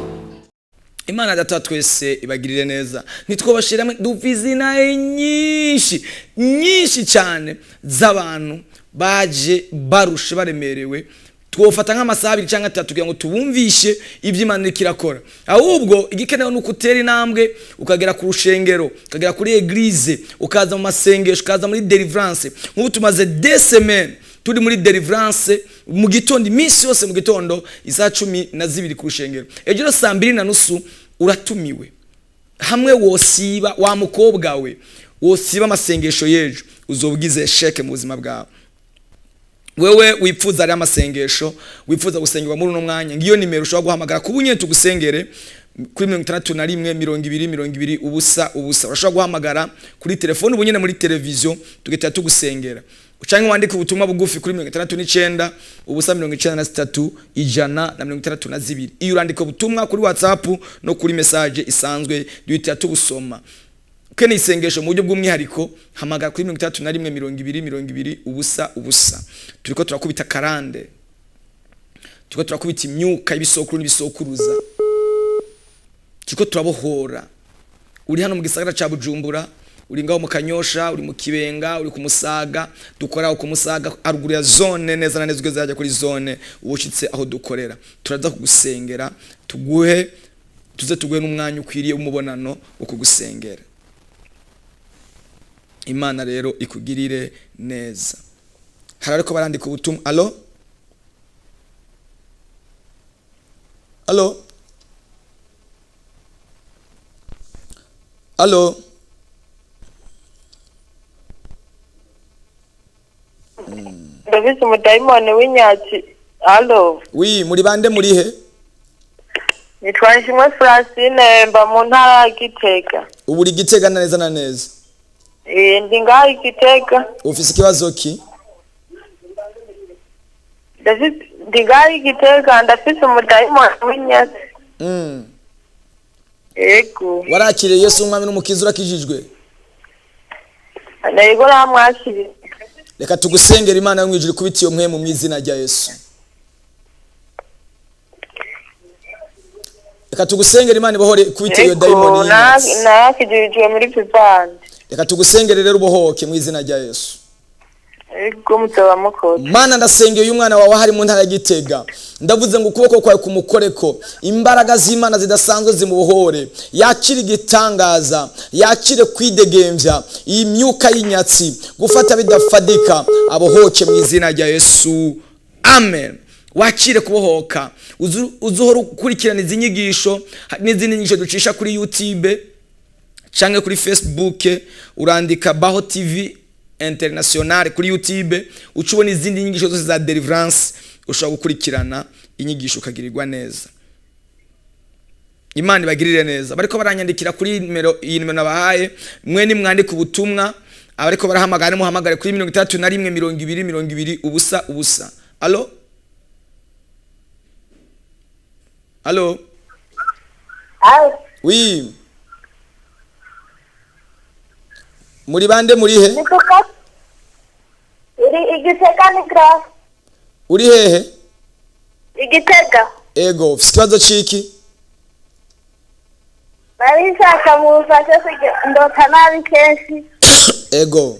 Imana Data wa twese ibagirire neza. Ntitwobashiramo, dupfa izina nyinshi nyinshi cyane z'abantu baje barushe, baremerewe. Twofata nk'amasaha 2 cyangwa 3 kugira ngo tubumvishe ibyo Imana iriko irakora. Ahubwo igikenewe ni ukutera intambwe, ukagera ku rushengero, ukagera kuri église, ukaza mu masengesho, ukaza muri deliverance. Nk'ubu tumaze 2 semaines turi muri deliverance mu gitondo, iminsi yose mu gitondo isaha 12 ku rushengero. Ejo rero 2:30 uratumiwe. Hamwe wosiba, wa mukobwa we, wosiba amasengesho y'ejo, uzoba ugize échec mu buzima bwawe. Wewe wifuza ari amasengesho, wifuza gusengerwa muri uno mwanya, ngiyo nimero ushobora guhamagara ku bunye tugusengere kuri 61 20 20 0 0. Urashobora guhamagara kuri telefone ubu nyene muri televiziyo, tugahita tugusengera, canke wandike ubutumwa bugufi kuri 69 0 93 162. Iyo urandika ubutumwa kuri WhatsApp no kuri message isanzwe, duhita tubusoma. Ukeneye isengesho mu buryo bw'umwihariko, hamagara kuri 61 20 20 0 0. Turiko turakubita karande, turiko turakubita imyuka y'ibisokuru n'ibisokuruza, turiko turabohora. Uri hano mu gisagara ca Bujumbura, uri ngaho mu Kanyosha, uri mu Kibenga, uri ku Musaga, dukora ku Musaga haruguru ya zone, neza na neza ugeze hajya kuri zone, ubushitse aho dukorera, turaza kugusengera, tuguhe, tuze tuguhe n'umwanya ukwiriye w'umubonano wo kugusengera. Imana rero ikugirire neza. Hari ariko barandika ubutumwa. Allo, allo, allo. Ndafise umudayimoni w'inyatsi. Allo? Wi, muri bande, muri he? Nitwa Nshimwe Francine, mba mu ntara ya Gitega. Ubu uri Gitega neza na neza? Eh, ndi ngaho i Gitega. Ufise ikibazo ki? Ndafise, ndi ngaho i Gitega, ndafise umudayimoni w'inyatsi. Yego. Warakiriye Yesu umwami n'umukiza, urakijijwe? Yego, namwakiriye. Reka tugusengera, Imana yo mwijuru ikubite iyo mpwemu mu izina rya Yesu. Reka tugusengera, Imana ibohore, ikubite iyo dayimoni y'inyatsi. Narakijijwe muri Pivandi. Reka tugusengere rero, ubohoke mu izina rya Yesu. Yego, muzoba mukoze. Mana, ndasengeye uyu mwana wawe hari mu ntara ya Gitega. Ndavuze ngo ukuboko kwawe kumukoreko, imbaraga z'Imana zidasanzwe zimubohore, yakire igitangaza, yakire kwidegembya, iyi myuka y'inyatsi gufata bidafadika, abohoke mu izina rya Yesu, amen. Wakire kubohoka. Uzuhora ukurikirana izi nyigisho n'izindi nyigisho ducisha kuri YouTube canke kuri Facebook. Urandika Baho TV International kuri YouTube, uca ubona izindi nyigisho zose za deliverance. Ushobora gukurikirana inyigisho ukagirirwa neza. Imana ibagirire neza. Bariko baranyandikira kuri nimero, iyi nimero nabahaye. Mwe nimwandika ubutumwa, abariko barahamagara muhamagare kuri 61 20 20 0 0. Allo, allo? Oui, muri bande, muri he? Uri Igitega, ni Grace. Uri hehe? Igitega. Ego, ufise ikibazo ciki? Nari nshaka mumfashe kugira ndota nabi kenshi. Ego,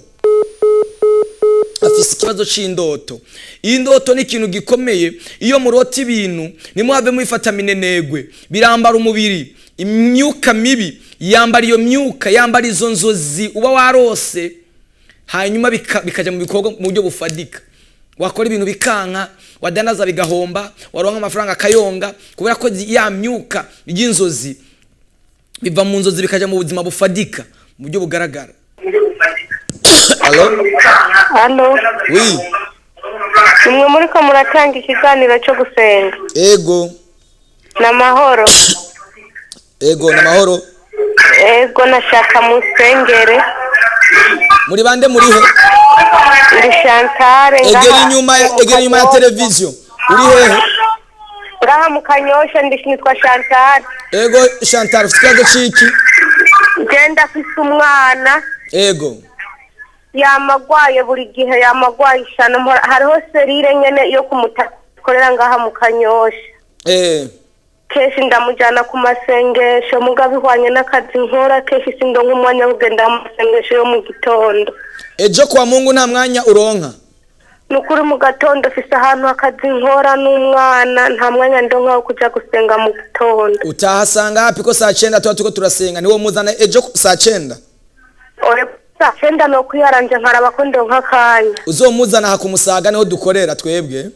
afise ikibazo c'indoto. Iyi ndoto ni ikintu gikomeye. Iyo murota ibintu, nimuhave mubifata minenegwe, birambara umubiri. Imyuka mibi yambara iyo myuka, yambara izo nzozi uba warose, hanyuma bikaja mu bikorwa mu buryo bufadika. Wakora ibintu bikanka, wadandaza bigahomba, waronka amafaranga akayonga, kubera ko ya myuka y'inzozi biva mu nzozi bikaja mu buzima bufadika mu buryo bugaragara. Allo? Allo? Oui. Nimwe muriko muratanga ikiganiro cyo gusenga? Ego. Ni amahoro? Ego, ni amahoro. Ego, nashaka musengere. Muri bande, muri he? Ndi Shantare. Egera inyuma egera inyuma ya televiziyo. Uri hehe? Ngaha mu Kanyosha, ndi nitwa Shantare. Ego Chantal, ufite ikibazo ciki? Genda afise umwana. Ego. Yamagwaye buri gihe, yamagwaye ishano. Hariho serire nyene yo kumutakorera ngaha mu Kanyosha. Kenshi ndamujyana ku masengesho, mugabo ihwanye n'akazi nkora, kenshi sindonka umwanya wo kugenda mu masengesho yo mu gitondo. Ejo kwa Mungu nta mwanya uronka? Ni ukuri, mu gatondo mfise ahantu akazi nkora n'umwana, nta mwanya ndonka wo kuja gusenga mu gitondo. Utahasanga hapi ko saa 9 tuba turiko turasenga? Niwo muzana ejo saa 9. Oya, saa 9 ni ukuyaranje nkaraba ko ndonka akanya. Uzomuzana aha kumusaga, niho dukorera twebwe.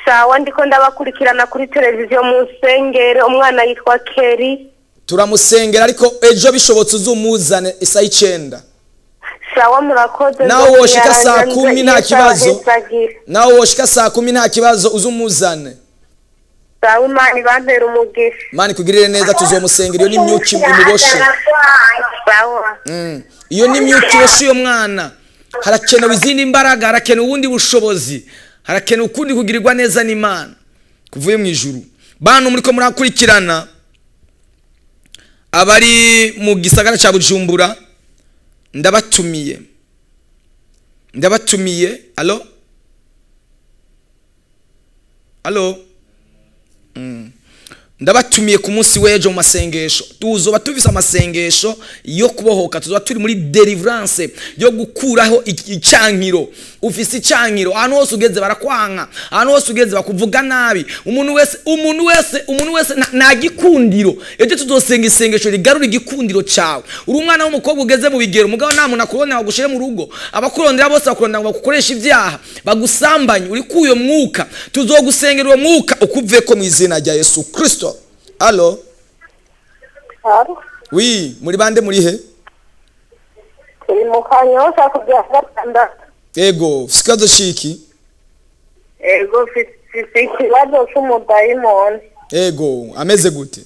Sawa, ndiko ndabakurikirana kuri televiziyo, mu nsengere, umwana yitwa Keri. Turamusengera, ariko ejo bishobotse uzumuzane isaha 9. Sawa, murakoze. Nawe woshika saa nzokuyaranja, 10 nta Yesu kibazo. abahezagire. Nawe woshika saa 10 nta kibazo, uzumuzane. Sawa, Imana ibampere umugisha. Imana ikugirire neza. Tuzomusengera, iyo ni imyuka imuboshe. Sawa. Iyo ni imyuka iboshe uyo mwana. Harakenewe izindi mbaraga, harakenewe ubundi bushobozi, harakenewe ukundi kugirirwa neza n'Imana kuvuye mu ijuru. Bantu muriko murakurikirana, abari mu gisagara ca Bujumbura, ndabatumiye, ndabatumiye. Allo, allo? Ndabatumiye ku munsi w'ejo mu masengesho. Tuzoba tufise amasengesho yo kubohoka, tuzoba turi muri deliverance yo gukuraho icankiro. Ufise icankiro, ahantu hose ugeze barakwanka, ahantu hose ugeze bakuvuga nabi, umuntu wese, umuntu wese, umuntu wese nta gikundiro. Ejo tuzosenga isengesho rigarura igikundiro cawe. Uri umwana w'umukobwa ugeze mu bigero, mugabo nta muntu akurondera bagushire mu rugo, abakurondera bose bakurondera ngo bagukoreshe ibyaha, bagusambanye. Uri kuyo mwuka, tuzogusengera uwo mwuka ukuveko mu izina rya Yesu Kristo. Allo? Oui, muri bande, muri he? Turi mu Kanyosha ku bya gatandatu. Ego, ufise ikibazo ciki? Ego, mfise ikibazo c'umudayimoni. Ego, ameze gute?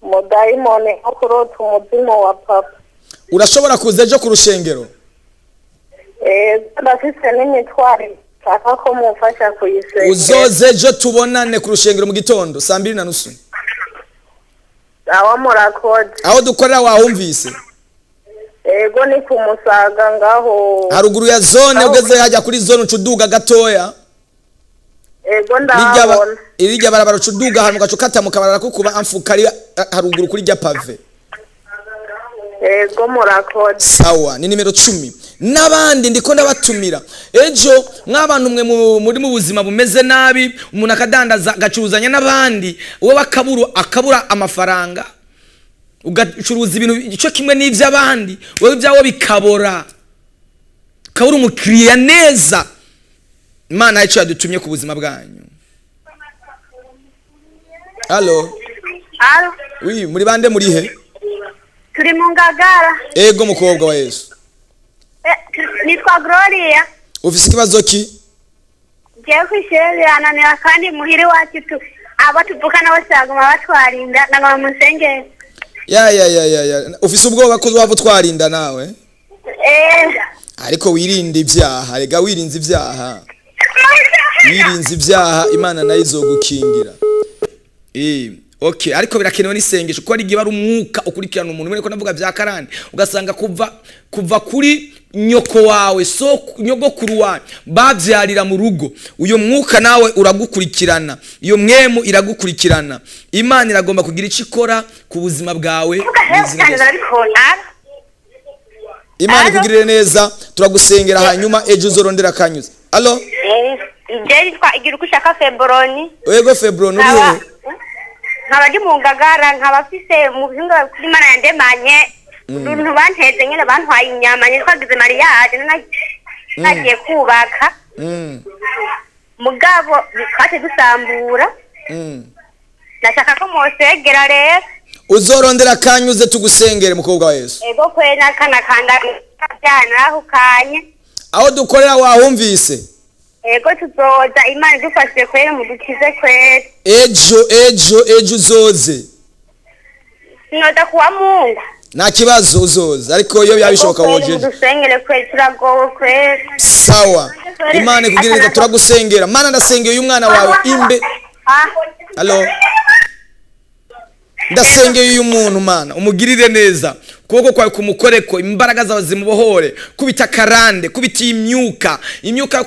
Umudayimoni wo kurota umuzimu wa papa. Urashobora kuza ejo ku rushengero? Ego, ndafise n'imitwaro nshaka ko mumfasha kuyisengera. Uzoze ejo tubonane ku rushengero mu gitondo 2:30. Aho murakoze. Aho dukorera wahumvise? Ego, ni ku Musaga ngaho. Haruguru ya zone, ugeze hajya kuri zone uca uduga gatoya. Ego, ndahabona. Irya barabara uca uduga ahantu ugaca ukata mu kabarabara ko kuba amfuka ari haruguru kuri rya pavé. Ego, murakoze. Sawa, ni nimero 10. N'abandi ndiko ndabatumira ejo, mw'abantu mwe muri mu buzima bumeze nabi, umuntu akadandaza, agacuruzanya n'abandi, wowe akabura amafaranga, ugacuruza ibintu ico kimwe n'ivy'abandi, wowe ibyawe bikabora, ukabura umukiriya neza. Imana yacu yadutumye ku buzima bwanyu. Allo? Alo. Oui, muri bande, muri he? Turi mu Ngagara. Ego, mukobwa wa Yesu. Nitwa Gloria. Ufise ikibazo ki? Jewe kw'ishure birananira, kandi muhira iwacu abo tuvukana bose baguma batwarinda, naguma mu nsengero. Ya ya ya ya ya, ufise ubwoba ko waba utwarinda nawe? Eh. Ariko wirinde ibyaha rega, wirinze ibyaha, wirinze ibyaha, Imana nayo izogukingira. Okay, ariko birakenewe n'isengesho, kuko ari igihe ari umwuka ukurikirana umuntu mwene ko navuga bya karande, ugasanga kuva kuri nyoko wawe, so nyogokuru wawe babyarira mu rugo, uyo mwuka nawe uragukurikirana, iyo mwemu iragukurikirana. Imana iragomba kugira icyo ikora ku buzima bwawe mu izina rya Yesu. Imana ikugirire neza, turagusengera, hanyuma ejo uzorondera akanyuze. Allo? Je nitwa Igira uko ushaka Febroni. Yego Febroni, uri hehe? Nkaba ndi mu Ngagara, nkaba mfise mu bihinga kuri Imana yandemanye utuntu banteze nyene, bantwaye inyama, nyene twagize mariage, nagiye kubaka, mugabo twace dusambura. Nashaka ko mwosegera rero. Uzorondera akanyuze tugusengere, mukobwa wa Yesu. Ego kwe, n'akana kanda narahukanye. Aho dukorera wahumvise? Ego, tuzoza, Imana idufashije kweri, mudukize kweri. Ejo, ejo, ejo uzoze. Sinoza kuwa Mungu. Nta kibazo, uzoza, ariko iyo byaba bishoboka wojeje. Mudusengere kweri, turagowe kweri. Sawa, Imana ikugirire neza, turagusengera. Mana, ndasengeye uyu mwana wawe imbe. Allo? Ndasengeye uyu muntu, Mana, umugirire neza, ukuboko kwawe kumukoreko, imbaraga zawe zimubohore, kubita karande, kubita imyuka, imyuka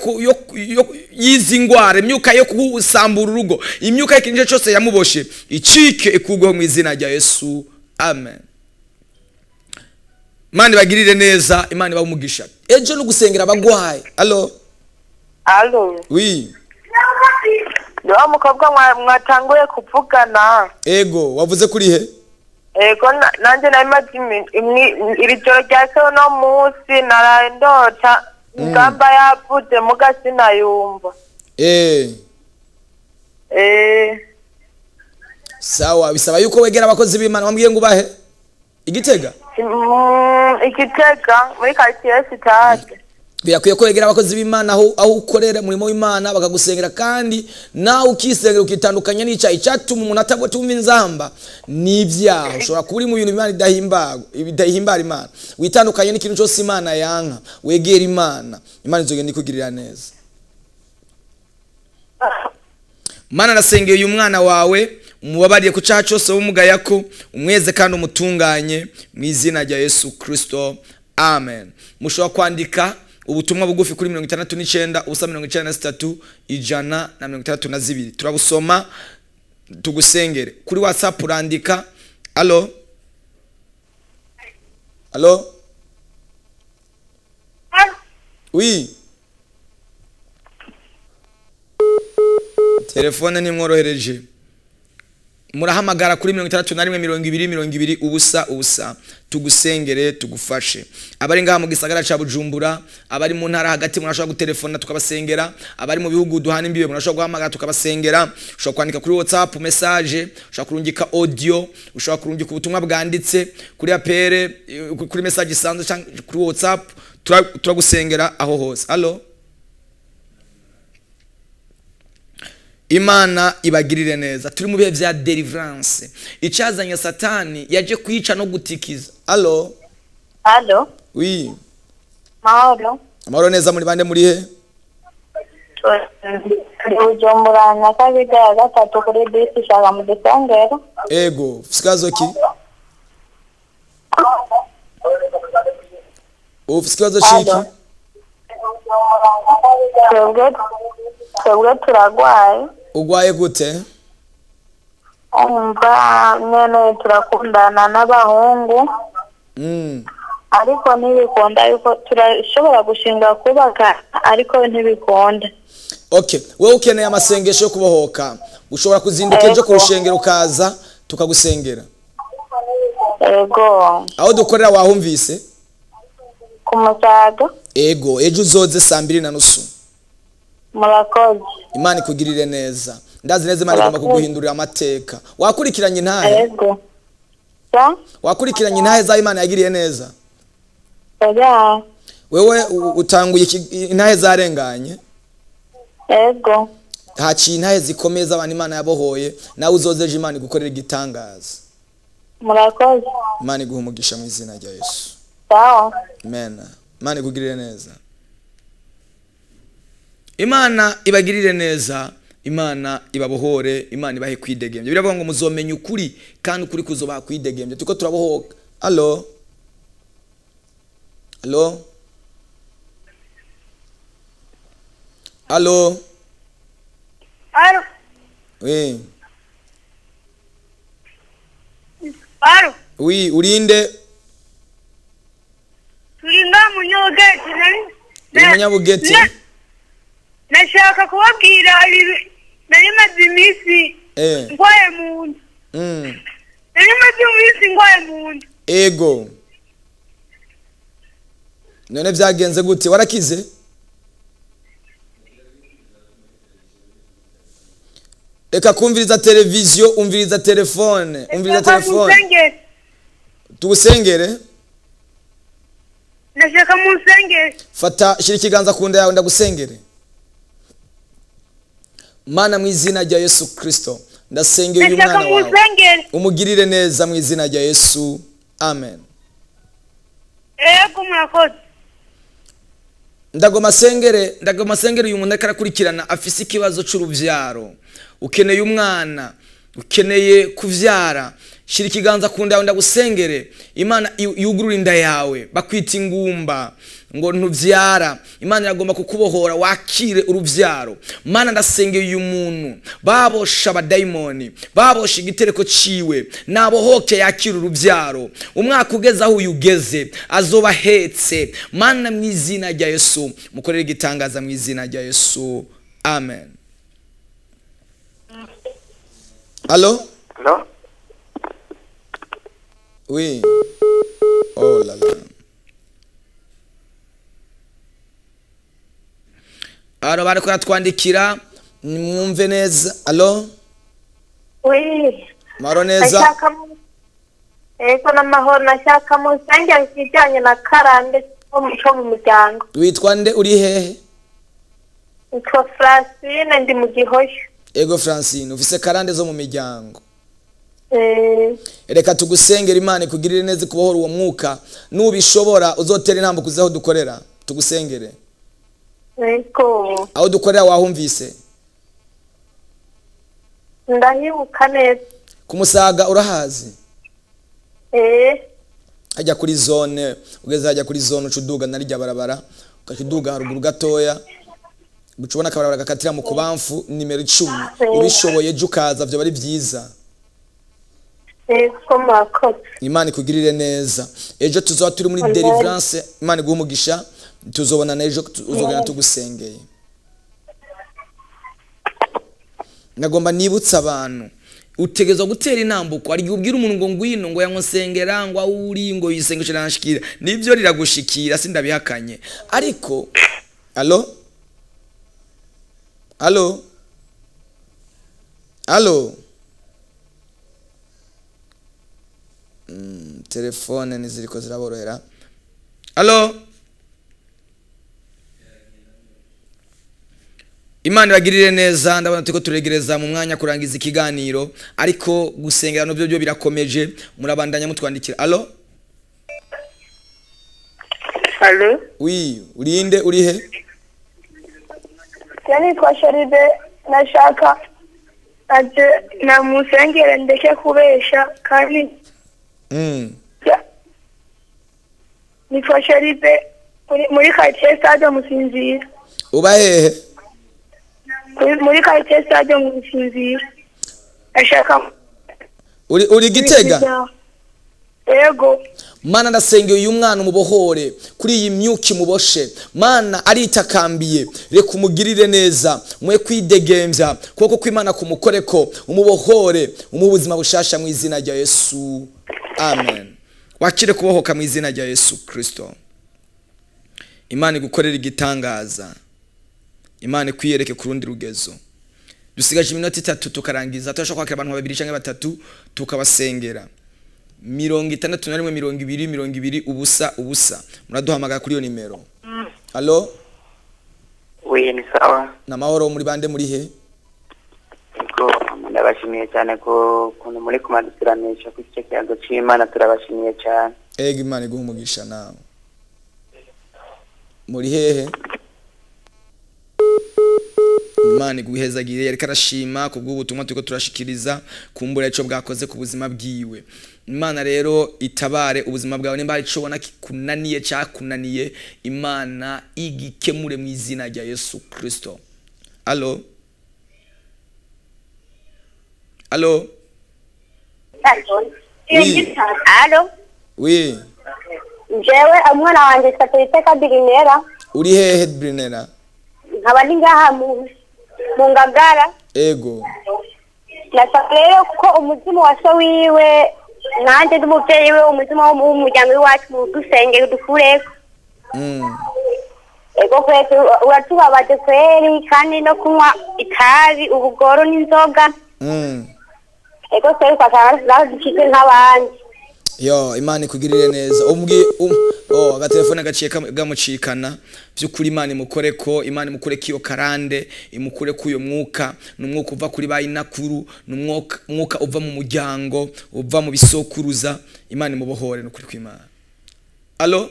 y'izi ngwara, imyuka yo gusambura urugo, imyuka y'ikintu cyose yamuboshe icike, ikugweho mu izina rya Yesu, amen. Imana ibagirire neza, Imana ibahe umugisha. Ejo no gusengera abagwayi. Allo? Alo. Oui. Ni wa mukobwa mwatanguye kuvugana. Ego, wavuze kuri he? Ego, nanjye nari maze iri joro ryase uno munsi naraye ndota ingamba yavuze, muga sinayumva. Sawa, bisaba yuko wegera abakozi b'Imana. Wambwiye ngo ubahe Igitega? Igitega muri quartier Sitade. Birakwiye ko wegera abakozi b'Imana aho ukorera umurimo w'Imana, bakagusengera, kandi nawe ukisengera, ukitandukanya n'icyaha. Icyatuma umuntu atatumva inzamba n'ibyaha. Ushobora kuba uri mu bintu Imana idahimbara Imana. Witandukanye n'ikintu cyose Imana yanka, wegera Imana, Imana izogenda ikugirira neza. Mana, ndasengeye uyu mwana wawe, umubabariye ku cyaha cyose w'umugaya, ko umweze kandi umutunganye mu izina rya Yesu Kristo, amen. Mushobora kwandika ubutumwa bugufi kuri 69 0 93 162, turabusoma tugusengere. Kuri WhatsApp urandika. Allo, allo? Oui, telefone nimworohereje, murahamagara kuri 61 20 20 0 0, tugusengere, tugufashe. Abari ngaha mu gisagara ca Bujumbura, abari mu ntara hagati, murashobora gutelefona tukabasengera. Abari mu bihugu duhana imbibe, murashobora guhamagara tukabasengera. Ushobora kwandika kuri WhatsApp message, ushobora kurungika audio, ushobora kurungika ubutumwa bwanditse kuri appel, kuri message isanzwe cyangwa kuri WhatsApp. Turagusengera aho hose. Allo, Imana ibagirire neza. Turi mu bihe vya deliverance. Icazanye Satani yaje kwica no gutikiza. Allo. Allo. Oui. Mahoro. Amahoro neza. Muri bande, muri he? Turi Bujumbura, Nyakabiga ya gatatu, kuri bisi, shaka mu gisengero. Ego, ufise ikibazo ki? Ufise ikibazo ciki? Twebwe turagwaye. Ugwaye gute? Umva nyene, turakundana n'abahungu, ariko ntibikunda yuko turashobora gushinga kubaka, ariko ntibikunda. Okay, wewe ukeneye amasengesho yo kubohoka. Ushobora kuzinduka ejo ku rushengero ukaza tukagusengera. Ego. Aho dukorera wahumvise? Ku Musaga. Ego, ejo uzoze 2:30. Murakoze. Imana ikugirire neza. Ndazi neza Imana igomba Murakoze. kuguhindurira amateka. Wakurikiranye intahe? Ego. Sa? Wakurikiranye intahe za Imana yagiriye neza? Oya. Wewe utanguye intahe zarenganye? Ego. Haciye intahe zikomeye z'abantu Imana yabohoye, nawe uzoze ejo Imana igukorera igitangaza. Murakoze. Imana iguhe umugisha mu izina rya Yesu. Sawa. Amen. Imana ikugirire neza. Imana ibagirire neza. Imana ibabohore. Imana ibahe kwidegembya. Biravuga ngo muzomenya ukuri kandi ukuri kuzobaha kwidegembya. Turiko turabohoka. Allo. Allo. Allo. Allo. Oui. Allo. Oui, urinde? Turi nga Munyabugete nari. Uri Munyabugete? Nashaka kubabwira nari maze iminsi ngwaye mu nda. Nari maze iminsi ngwaye mu nda. Ego. None vyagenze gute? Warakize? Reka kumviriza televiziyo, umviriza telefone, umviriza Nashaka telefone. munsengere. Tugusengere? Nashaka munsengere. Fata, shira ikiganza ku nda yawe ndagusengere. Mana, mu izina rya Yesu Kristo, ndasengera uyu Nashaka mwana wawe. munsengere. Umugirire neza mu izina rya Yesu. Amen. Ego, murakoze. Ndagoma sengere uyu muntu ariko arakurikirana, afise ikibazo c'uruvyaro. Ukeneye umwana, ukeneye kuvyara. Shira ikiganza ku nda yawe ndagusengere. Imana yugurure inda yawe. Bakwita ingumba ngo ntuvyara. Imana iragomba kukubohora wakire uruvyaro. Mana, ndasengeye uyu muntu babosha abadayimoni, babosha igitereko ciwe, nabohoke yakire uruvyaro. Umwaka ugeze aho uyu ugeze azoba ahetse. Mana, mu izina rya Yesu, mukorere igitangaza mu izina rya Yesu. Amen. Allo. Allo. Oui. Oh là là. Aro bariko baratwandikira, mwumve neza. Allo. Oui. Maro neza. Nashaka ego, n'amahoro. Nashaka munsengere ikijyanye na karande cyo mu muryango. Witwa nde, uri hehe? Nitwa Francine, ndi mu Gihosha. Ego Francine, ufise karande zo mu miryango. Eh. Reka tugusengera, Imana ikugirire neza, kubohora uwo mwuka. Nubishobora uzotera intambwe uze aho dukorera tugusengere. Ego. Aho dukorera wahumvise? Ndahibuka neza. Ku Musaga urahazi? Eh. Hajya kuri zone, ugeze hajya kuri zone uca uduga na rijya barabara, ugaca uduga haruguru gatoya, uca ubona akabarabara gakatira mu kubamfu, nimero 10. Ubishoboye ejo ukaza vyoba ari vyiza. Ego, murakoze. Imana ikugirire neza. Ejo tuzoba turi muri Amen. deliverance. Imana iguhe umugisha. Tuzobonana ejo, uzogenda tugusengeye. Nagomba nibutsa abantu, utegerezwa gutera intambuko. Hari igihe ubwira umuntu ngo ngwino, ngo yansengera, ngo aho uri, ngo yisengesho riranshikira. Nibyo, riragushikira, sindabihakanye, ariko allo, allo, allo. Telefone ntiziriko ziraborohera. Allo. Imana ibagirire neza. Ndabona turiko turegereza mu mwanya kurangiza ikiganiro, ariko gusengera navyo byo birakomeje. Murabandanya mutwandikira. Allo? Allo? Oui, urinde, urihe? Nitwa Sharibe, nashaka aje namusengere ndeke kubesha kandi. Nitwa Sharibe muri quartier Stade Musinzira. Uba hehe? Muri quartier Stade Musinzira, ashaka. Uri Gitega? Yego. Mana, ndasengeye uyu mwana, umubohore kuri iyi myuka imuboshe. Mana, aritakambiye, reka umugirire neza, mwe kwidegembya kuboko kw'Imana kumukoreko, umubohore, umuhe ubuzima bushasha mu izina rya Yesu, amen. Wakire kubohoka mu izina rya Yesu Kristo. Imana igukorera igitangaza, Imana ikwiyereke ku rundi rugezo. Dusigaje iminota 3 tukarangiza. Turashobora kwakira abantu babiri cyangwa batatu tukabasengera. 61 20 20 0 0, muraduhamagara kuri iyo nimero. Allo? Oui, ni sawa. Namahoro, muri bande, muri he? Ego, ndabashimiye cyane ko kuntu muri kumadusiranisha ku icyo kiyago c'Imana, turabashimiye cyane. Ego, Imana iguha umugisha. Nawe muri hehe? Imana iguhezagire. Yariko arashima kubw'ubutumwa turiko turashikiriza, kumbura ico bwakoze ku buzima bwiwe. Imana rero itabare ubuzima bwawe. Nimba hari ico ubona kikunaniye, cakunaniye, Imana igikemure mu izina rya Yesu Kristo. Allo, allo? Oui. Allo? Oui. Jewe umwana wanje Satellite Birinera. Uri hehe, Brinera? Nkaba ndi ngaha mu Ngagara. Ego. Nasaba rero ko umuzimu wa so wiwe, nanjye ndi umuvyeyi we, umuzimu w'umuryango w'iwacu dusenge dukureko. Ego kwezi, uratubabaje kweri, kandi no kunywa itabi, ubugoro n'inzoga. Ego kweri, twasanga dukize nk'abandi. Yo, Imana ikugirire neza. Umbwi oh, agatelefone gaciye gamucikana. By'ukuri Imana imukore ko, Imana imukure ko iyo karande, imukure ko uyo mwuka. Ni umwuka uva kuri ba inakuru, ni umwuka uva mu muryango, uva mu bisokuruza. Imana imubohore n'ukuri kw'Imana. Allo?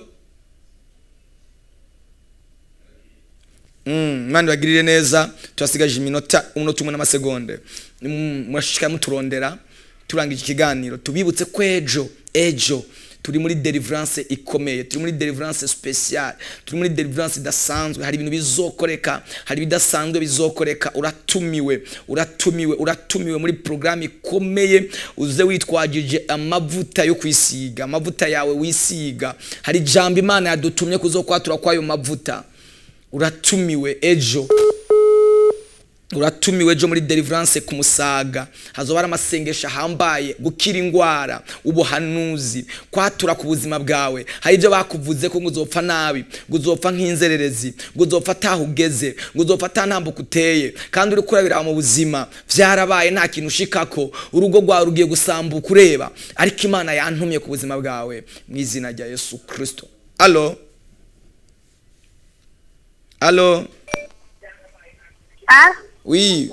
Imana ibagirire neza. Turasigaje iminota umunota umwe n'amasegonde. Murashishikara muturondera. Turangije ikiganiro, tubibutse ko ejo turi muri deliverance ikomeye, turi muri deliverance special, turi muri deliverance idasanzwe. Hari ibintu bizokoreka, hari ibidasanzwe bizokoreka. Uratumiwe, uratumiwe, uratumiwe muri programme ikomeye. Uze witwagije amavuta yo kwisiga, amavuta yawe wisiga. Hari ijambo Imana yadutumye kuzokwatura kwayo mavuta. Uratumiwe ejo, uratumiwe ejo muri deliverance ku Musaga. Hazoba hari amasengesho ahambaye, gukira ingwara, ubuhanuzi, kwatura ku buzima bwawe. Hari ibyo bakuvuze ko ngo uzopfa nabi, ngo uzopfa nk'inzererezi, ngo uzopfa ataho ugeze, ngo uzopfa ata ntambuko uteye, kandi uri kurabira mu buzima vyarabaye, nta kintu ushikako, urugo rwawe rugiye gusambuka ureba. Ariko Imana yantumye ku buzima bwawe mu izina rya Yesu Kristo. Allo, allo? Ah? Oui.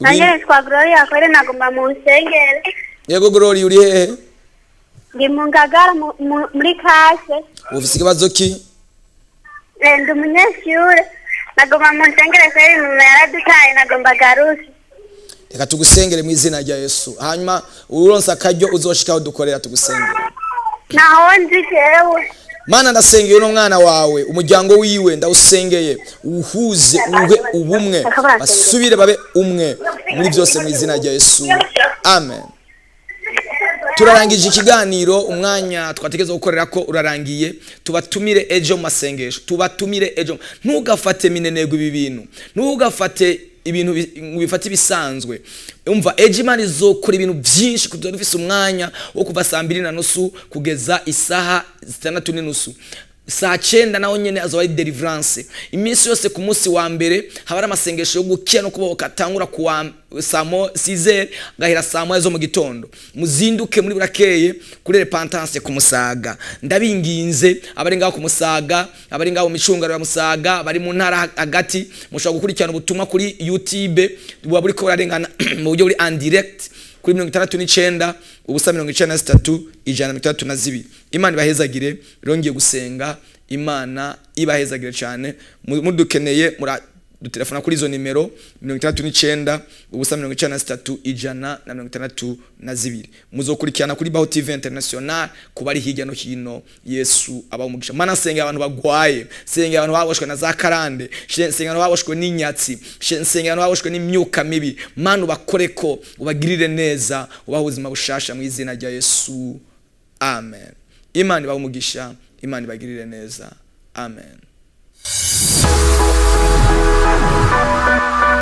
Nanjye nitwa Gloria kweri, nagomba mu nsengere. Yego Gloria, uri hehe? Ndi mu Ngagara muri kase. Ufise ikibazo ki? Ndi umunyeshure, nagomba mu nsengere kweri, mama yaradutaye, nagomba garuke. Reka tugusengere mu izina rya Yesu, hanyuma uronse akaryo uzoshika aho dukorera tugusengere. Naho nzi jewe. Mana, ndasengeye uno mwana wawe, umuryango wiwe ndawusengeye, uwuhuze, uhe ubumwe, basubire babe umwe muri byose mu izina rya Yesu, amen. Turarangije ikiganiro, umwanya twategereza gukorera ko urarangiye. Tubatumire ejo mu masengesho, tubatumire ejo. Ntugafate minenegwe ibi bintu, ntugafate ibintu ngo bifate ibisanzwe. Umva, ejo Imana izokora ibintu byinshi. Kuza dufise umwanya wo kuva saa 2:30 kugeza isaha 6:30. Saa 9 naho nyene azoba ari deliverance. Iminsi yose ku munsi wa mbere haba hari amasengesho yo gukira no kubohoka, atangura ku wa saa 6 gahera saa 1 zo mu gitondo. Muzinduke muri burakeye kuri Repentance ku Musaga. Ndabinginze, abari ngaho ku Musaga, abari ngaho mu micungaro ya Musaga, bari mu ntara hagati, mushobora gukurikirana ubutumwa kuri YouTube, buba buriko burarengana mu buryo buri en direct kuri 69 0 93 162. Imana ibahezagire. Rongeye gusenga, Imana ibahezagire cyane. Mudukeneye muradutelefona kuri izo nimero 69 0 93 162. Muzokurikirana kuri Baho TV International ku bari hirya no hino. Yesu abaha umugisha. Mana, senga abantu bagwaye, senga abantu baboshwe na za karande, senga abantu baboshwe n'inyatsi, senga abantu baboshwe n'imyuka mibi. Mana, ubakoreko, ubagirire neza, ubahe ubuzima bushasha mu izina rya Yesu, amen. Imana ibahe umugisha, Imana ibagirire neza, amen.